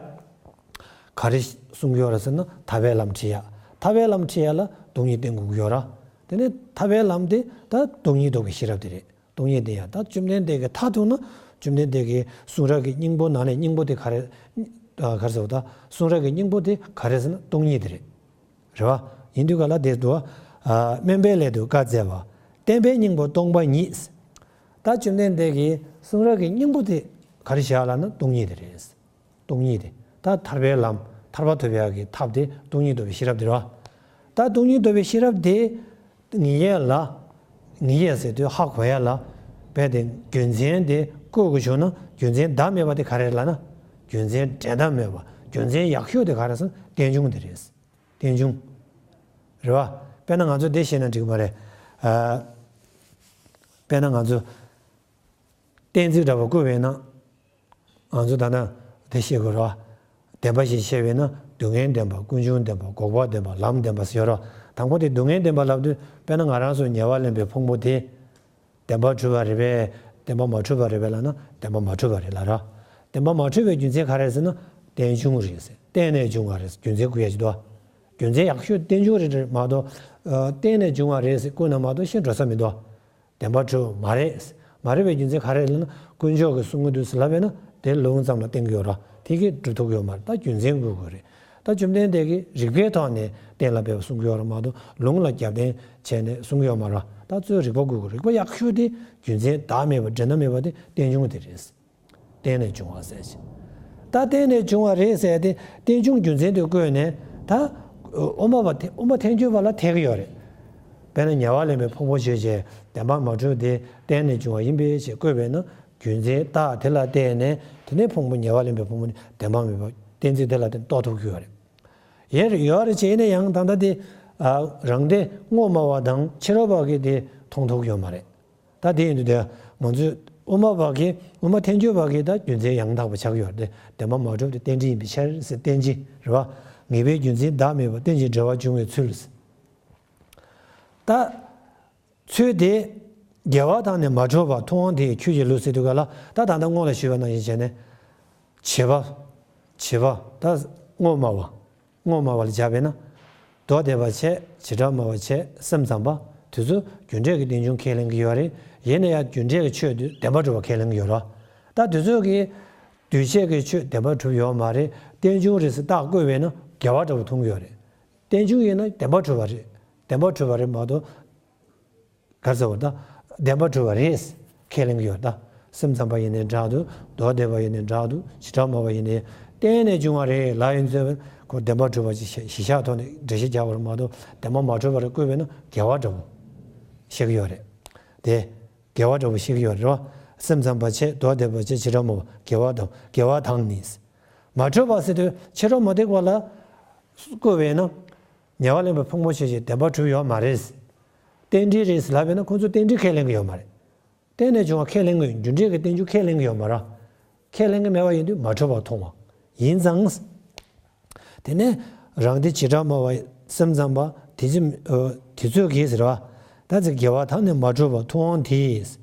ག་རེ་གསུང་གི་ཡོད་རེད་ཟེར་ན་ཐར་པའི་ལམ་ཁྲིད་ཡ། ཐར་པའི་ལམ་ཁྲིད་ཡ་ལ་སྟོང་ཉིད་བསྟེན་དགོས་ཀྱི་ཡོད་ར། དེ་ནས་ཐར་པའི་ལམ་དེ་ད་སྟོང་ཉིད་རྟོགས་པའི་ཤེས་རབ་དེ་རེད། སྟོང་ཉིད་བསྟེན་ཡ། ད་བཅོམ་ལྡན་འདས་ཀྱིས་མཐའ་ཐུག་ན་བཅོམ་ལྡན་འདས་ཀྱིས་གསུང་རབ་ཀྱི་སྙིང་པོ་ནང་ནས་སྙིང་པོ་དེ་ག་རེ། ཨ། ག་རེ་ཟེར་བ། ད་གསུང་རབ་ཀྱི་སྙིང་པོ་དེ་ག་རེ་ཟེར་ན་སྟོང་ཉིད་དེ་རེད། རེད་བ། ཡིན་དུས་ག་ལ་དེ་འདུག་བ། ཨ། དམན་པའི་སླད་དུ་བཀའ་སྩལ་པ། བསྟན་པའི་སྙིང་པོ་སྟོང་པ་ཉིད། ད་བཅོམ་ལྡན་འདས་ཀྱིས་གསུང་རབ་ཀྱི་སྙིང་པོ་དེ་ག་རེ་བཞག་ལབ་ན་སྟོང་ཉིད་དེ་རེད། སྟོང་ཉིད་དེ། ད་ཐར་པའི་ལམ་ཐར་པ་ཐོབ་ཡག་གི་ཐབས་དེ་སྟོང་ཉིད་རྟོགས་པའི་ཤེས་རབ་དེ་རེད་བ། ད་སྟོང་ཉིད་རྟོགས་པའི་ཤེས་རབ་དེ་ངེས་ཡས་ལ། ངེས་ཡས་ཟེར་དུས་ཧ་གོ་ཡ་ལ། རྦད་དེ་རྒྱུ་མཚན་དེ་བཀོད་དགོས་བྱུང་ན་རྒྱུ་མཚན་བདག་མེད་པ་དེ་ག་རེ་རེད་ལབ་ན། རྒྱུ་མཚན་འགྲན་ཟླ་མེད་པ། རྒྱུ་མཚན་ཡག་ཤོས་དེ་ག་རེ་ཟེར་ན་རྟེན་འབྱུང་དེ་རེད། རྟེན་འབྱུང་། རེད་བ། དཔེར་ན་ང་ཚོ་འདི་བཤད་ན་འགྲིག་མ་རེད། ཨ། དཔེར་ན་ང་ཚོ་གཏན་ཚིགས་འདྲ་པོ་བཀོད་པས་ན། ང་ཚོ་ད་ལྟ་འདི་བཤད་དགོས་རེད་བ། བདེན་པ་ཞིག་བཤད་པས་ན་སྡུག་བསྔལ་བདེན་པ། ཀུན་འབྱུང་བདེན་པ། འགོག་པ་བདེན་པ། ལམ་བདེན་པ་ཟེར་ཡོད་རེད་བ། དང་པོ་དེ་སྡུག་བསྔལ་བདེན་པ་ལབ་དུས་དཔེར་ན་ང་རང་ཚོ་ཉེ་བར་ལེན་པའི་ཕུང་པོ་དེ། བདེན་པར་གྲུབ་པ་རེད་པས། བདེན་པ་མ་གྲུབ་པ་རེད་པས་ལབ་ན་བདེན་པ་མ་གྲུབ་པ་རེད་ལབ་ར། བདེན་པ་མ་གྲུབ་པའི་རྒྱུ་མཚན་ག་རེ་ཟེར་ན་རྟེན་འབྱུང་རེད་ཟེར། རྟེན་ནས་བྱུང་བ་རེད་ཟེར་རྒྱུ་མཚན་བཀོད་ཡ་ཅིག་འདུག་རྒྱུ་མཚན་ཡག་ཤོས་རྟེན་འབྱུང་རེད་མ་གཏོགས། ཨ། རྟེན་ནས་བྱུང་བ་རེད་ཟེར་བཀོད་ན་མ་གཏོགས་ཤེས་འགྲོ་ས་མི་འདུག་བདེན་པར་གྲུབ་མ་རེད་ཟེར། མ་རེད་པའི་རྒྱུ་མཚན་ག་རེ་རེད་ལབ་ན་དཀོན་མཆོག་གིས་གསུང་གི་འདུག་ཟེར་ལབ་པས་ན་དེ་ལུང་ཙམ་ལ་བརྟེན་གི་ཡོད་ར། དེ་གིས་སྒྲུབ་ཐུབ་ཀྱི་ཡོད་མ་རེད། ད་རྒྱུ་མཚན་དགོས་དགོས་རེད། ད་བཅོམ་ལྡན་འདས་ཀྱིས་རིགས་པའི་ཐོག་ནས་གཏན་ལ་འབེབས་པ་གསུང་གི་ཡོད་རེད་མ་གཏོགས་ལུང་ལ་རྒྱབ་རྟེན་བྱས་ནས་གསུང་གི་ཡོད་མ་རེད། ད་གཙོས་རིགས་པ་དགོས་དགོས། རིགས་པ་ཡག་ཤོས་དེ་རྒྱུ་མཚན་བདག་མེད་པ་འགྲན་ཟླ་མེད་པ་དེ་རྟེན་འབྱུང་དེ་རེད། རྟེན་ནས་བྱུང་བ་ཟེར་ཞིང་། ད་རྟེན་ནས་བྱུང་བ་རེད་ཟེར་ཏེ་རྟེན་འབྱུང་རྒྱུ་མཚན་དུ་བཀོད་ནས་ད་དབུ་མ་པ་དབུ་མ་ཐལ་འགྱུར་བ་ལ་ཐལ་གྱི་ཡོད་རེད། དཔེར་ན་ཉེ་བར་ལེན་པའི་ཕུང་པོ་ཆོས་ཅན། བདེན་པར་མ་གྲུབ་སྟེ་རྟེན་ནས་བྱུང་བ་ཡིན་པའི་ཕྱིར་བཀོད་པས་ན་རྒྱུ་མཚན་རྟགས་དེ་ལ་བརྟེན་ནས་དེ་ནས་ཕུང་པོ་ཉེ་བར་ལེན་པའི་ཕུང་པོ་ནི་བདེན་པ་མེད་པ་གཏན་ཚིགས་དེ་ལ་བརྟེན་རྟོགས་ཐུབ་ཀྱི་ཡོད་རེད། ཡོད་རེད་ཡོད་རེད་བྱས་ནས་ཡང་ད་ལྟ་དེ་རང་སྡེ་དངོས་སྨྲ་བ་དང་ཕྱི་རོལ་པ་གིས་དེ་མཐོང་ཐུབ་ཀྱི་ཡོད་མ་རེད། ད་དེ་ཡིན་དུས་དེ་ང་ཚོས་དབུ་མ་པ་གིས་དབུ་མ་ཐལ་འགྱུར་བ་གིས་ད་རྒྱུ་མཚན་ཡང་དག་པ་ཆགས་ཡོད་རེད། བདེན་པ་མ་གྲུབ་སྟེ་རྟེན་འབྲེལ་ཡིན་པའི་ཕྱིར་ཟེར་བསྟན་གྱི་རེད་བ། ངེས་པའི་རྒྱུ་མཚན་བདག་མེད་པ་རྟེན་ཅིང་འབྲེལ་བར་འབྱུང་བའི་ཚུལ། ད། ཚུལ་དེ། རྒྱལ་བ་དང་ནི་མ་གྲུབ་པ། ཐུབ་དབང་དེ་ཡི་ཆོས་ཀྱི་ལུགས་ཟེར་དུས་ག་ལ་ད་ད་ལྟ་སྔོན་ལ་ཞུས་པ་ནང་བཞིན་བྱས་ནས། བྱེད་པ། བྱེད་པ་ད་དངོས་སྨྲ་བ། དངོས་སྨྲ་བ་ལ་སྦྱར་བས་ན། མདོ་སྡེ་པ་བྱས། བྱེ་བྲག་སྨྲ་བ་བྱས། སེམས་ཙམ་པ། དེ་ཚོ་རྒྱུ་འབྲས་ཀྱི་རྟེན་འབྱུང་ཁས་ལེན་གྱི་ཡོད་རེད། ཡིན་ན་ཡང་རྒྱུ་འབྲས་ཀྱི་ཆོས་དེ་བདེན་པར་གྲུབ་པ་ཁས་ལེན་གྱི་ཡོད་རེད། ད་དེ་ཚོ་གིས་འདུས་བྱས་ཀྱི་ཆོས་བདེན་པར་གྲུབ་ཡོད་མ་རེད། རྟེན་འབྱུང་རེད་ཟེར་རྟགས་བཀོད་པས་ན་འགལ་བ་འདྲ་པོ་མཐོང་གི་ཡོད་རེད། རྟེན་འབྱུང་ཡིན་ན་བདེན་པར་གྲུབ་པ་རེད། བདེན་པར་གྲུབ་པ་རེད་མ་གཏོགས། ག་རེ་ཟེར་བ་ད། བདེན་པར་གྲུབ་པ་རེད། ཁས་ལེན་གྱི་ཡོད་ད། སེམས་ཙམ་པ་ཡིན་ནའི་འདྲ་འདུག་མདོ་སྡེ་པ་ཡིན་ནའི་འདྲ་འདུག་བྱེ་བྲག་སྨྲ་བ་ཡིན་ནའི་ གཏན་ནས་འབྱུང་བ་རེད་ལབ་ཡིན་ཚེ། ཁོ་བདེན་པར་གྲུབ་པ་ཅིག་གཞི་བཞག་ཐོག་ནས་འགྲེལ་བཤད་རྒྱག་པ་རེད་མ་གཏོགས། བདེན་པར་མ་གྲུབ་པ་རེད་བཀོད་པས་ན་འགལ་བ་འདྲ་པོ་བཤད་ཀྱི་ཡོད་རེད། དེ་འགལ་བ་འདྲ་པོ་བཤད་ཀྱི་ཡོད་རེད་བ། སེམས་ཙམ་པ་བྱས་དོར་བསྡད་པ་བྱས་བྱེ་བྲག་སྨྲ་བ་འགལ་བ་དང་འགལ་བ་དང་ནི། མ་གྲུབ་པ་ཟེར་དུས་བྱེ་བྲག་སྨྲ་བསྡད་པ་ལ་བཀོད་པས་ན། ཉེ་བར་ལེན་པའི་ཕུང་པོ་ཆོས་ཅན་བདེན་པར་གྲུབ་ཡོད་མ་རེད། རྟེན་འབྲེལ་རེད་ལབ་པས་ན་ཁོང་ཚོ་རྟེན་འབྲེལ་ཁས་ལེན་གྱི་ཡོད་མ་རེད། གཏན་ནས་འབྱུང་བ་ཁས་ལེན་གྱི་ཡོད། རྒྱུ་འབྲས་ཀྱི་རྟེན་འབྱུང་ཁས་ལེན་གྱི་ཡོད་མ་རེད། ཁས་ལེན་གྱི་མེད་པ་ཡིན་དུས་མ་གྲུབ་པར་མཐོང་བ་ཡིན་ཙང་། དེ་ནས་རང་སྡེ་བྱེ་བྲག་སྨྲ་བ་སེམས་ཙམ་པ་དེ་ཚོ་དེ་ཚོས་ཀྱིས་ཟེར་བ། ད་ཚེ་འགལ་བ་དང་ནི་མ་གྲུབ་པར་མཐོང་བ་དེས།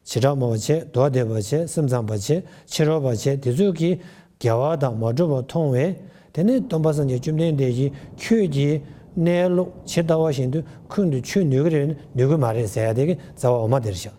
བྱེ་བྲག་སྨྲ་བ་བྱས་དོར་བསྡད་པ་བྱས་སེམས་ཙམ་པ་བྱས་ཕྱི་རོལ་པ་བྱས་དེ་ཚོས་ཀྱིས་འགལ་བ་དང་མ་གྲུབ་པར་མཐོང་བས། དེ་ནས་སྟོན་པ་སངས་རྒྱས་བཅོམ་ལྡན་འདས་ཀྱིས་ཁྱོད་ཀྱིས་གནས་ལུགས་ཇི་ལྟ་བ་བཞིན་དུ་ཁུར་དུ་ཆུད་ནུས་ཀྱི་རེད། ནུས་ཀྱི་མ་རེད་ཟེར་ཡ་དེ་གི་རྩ་བ་འོ་མ་དེ་རེད་ཤག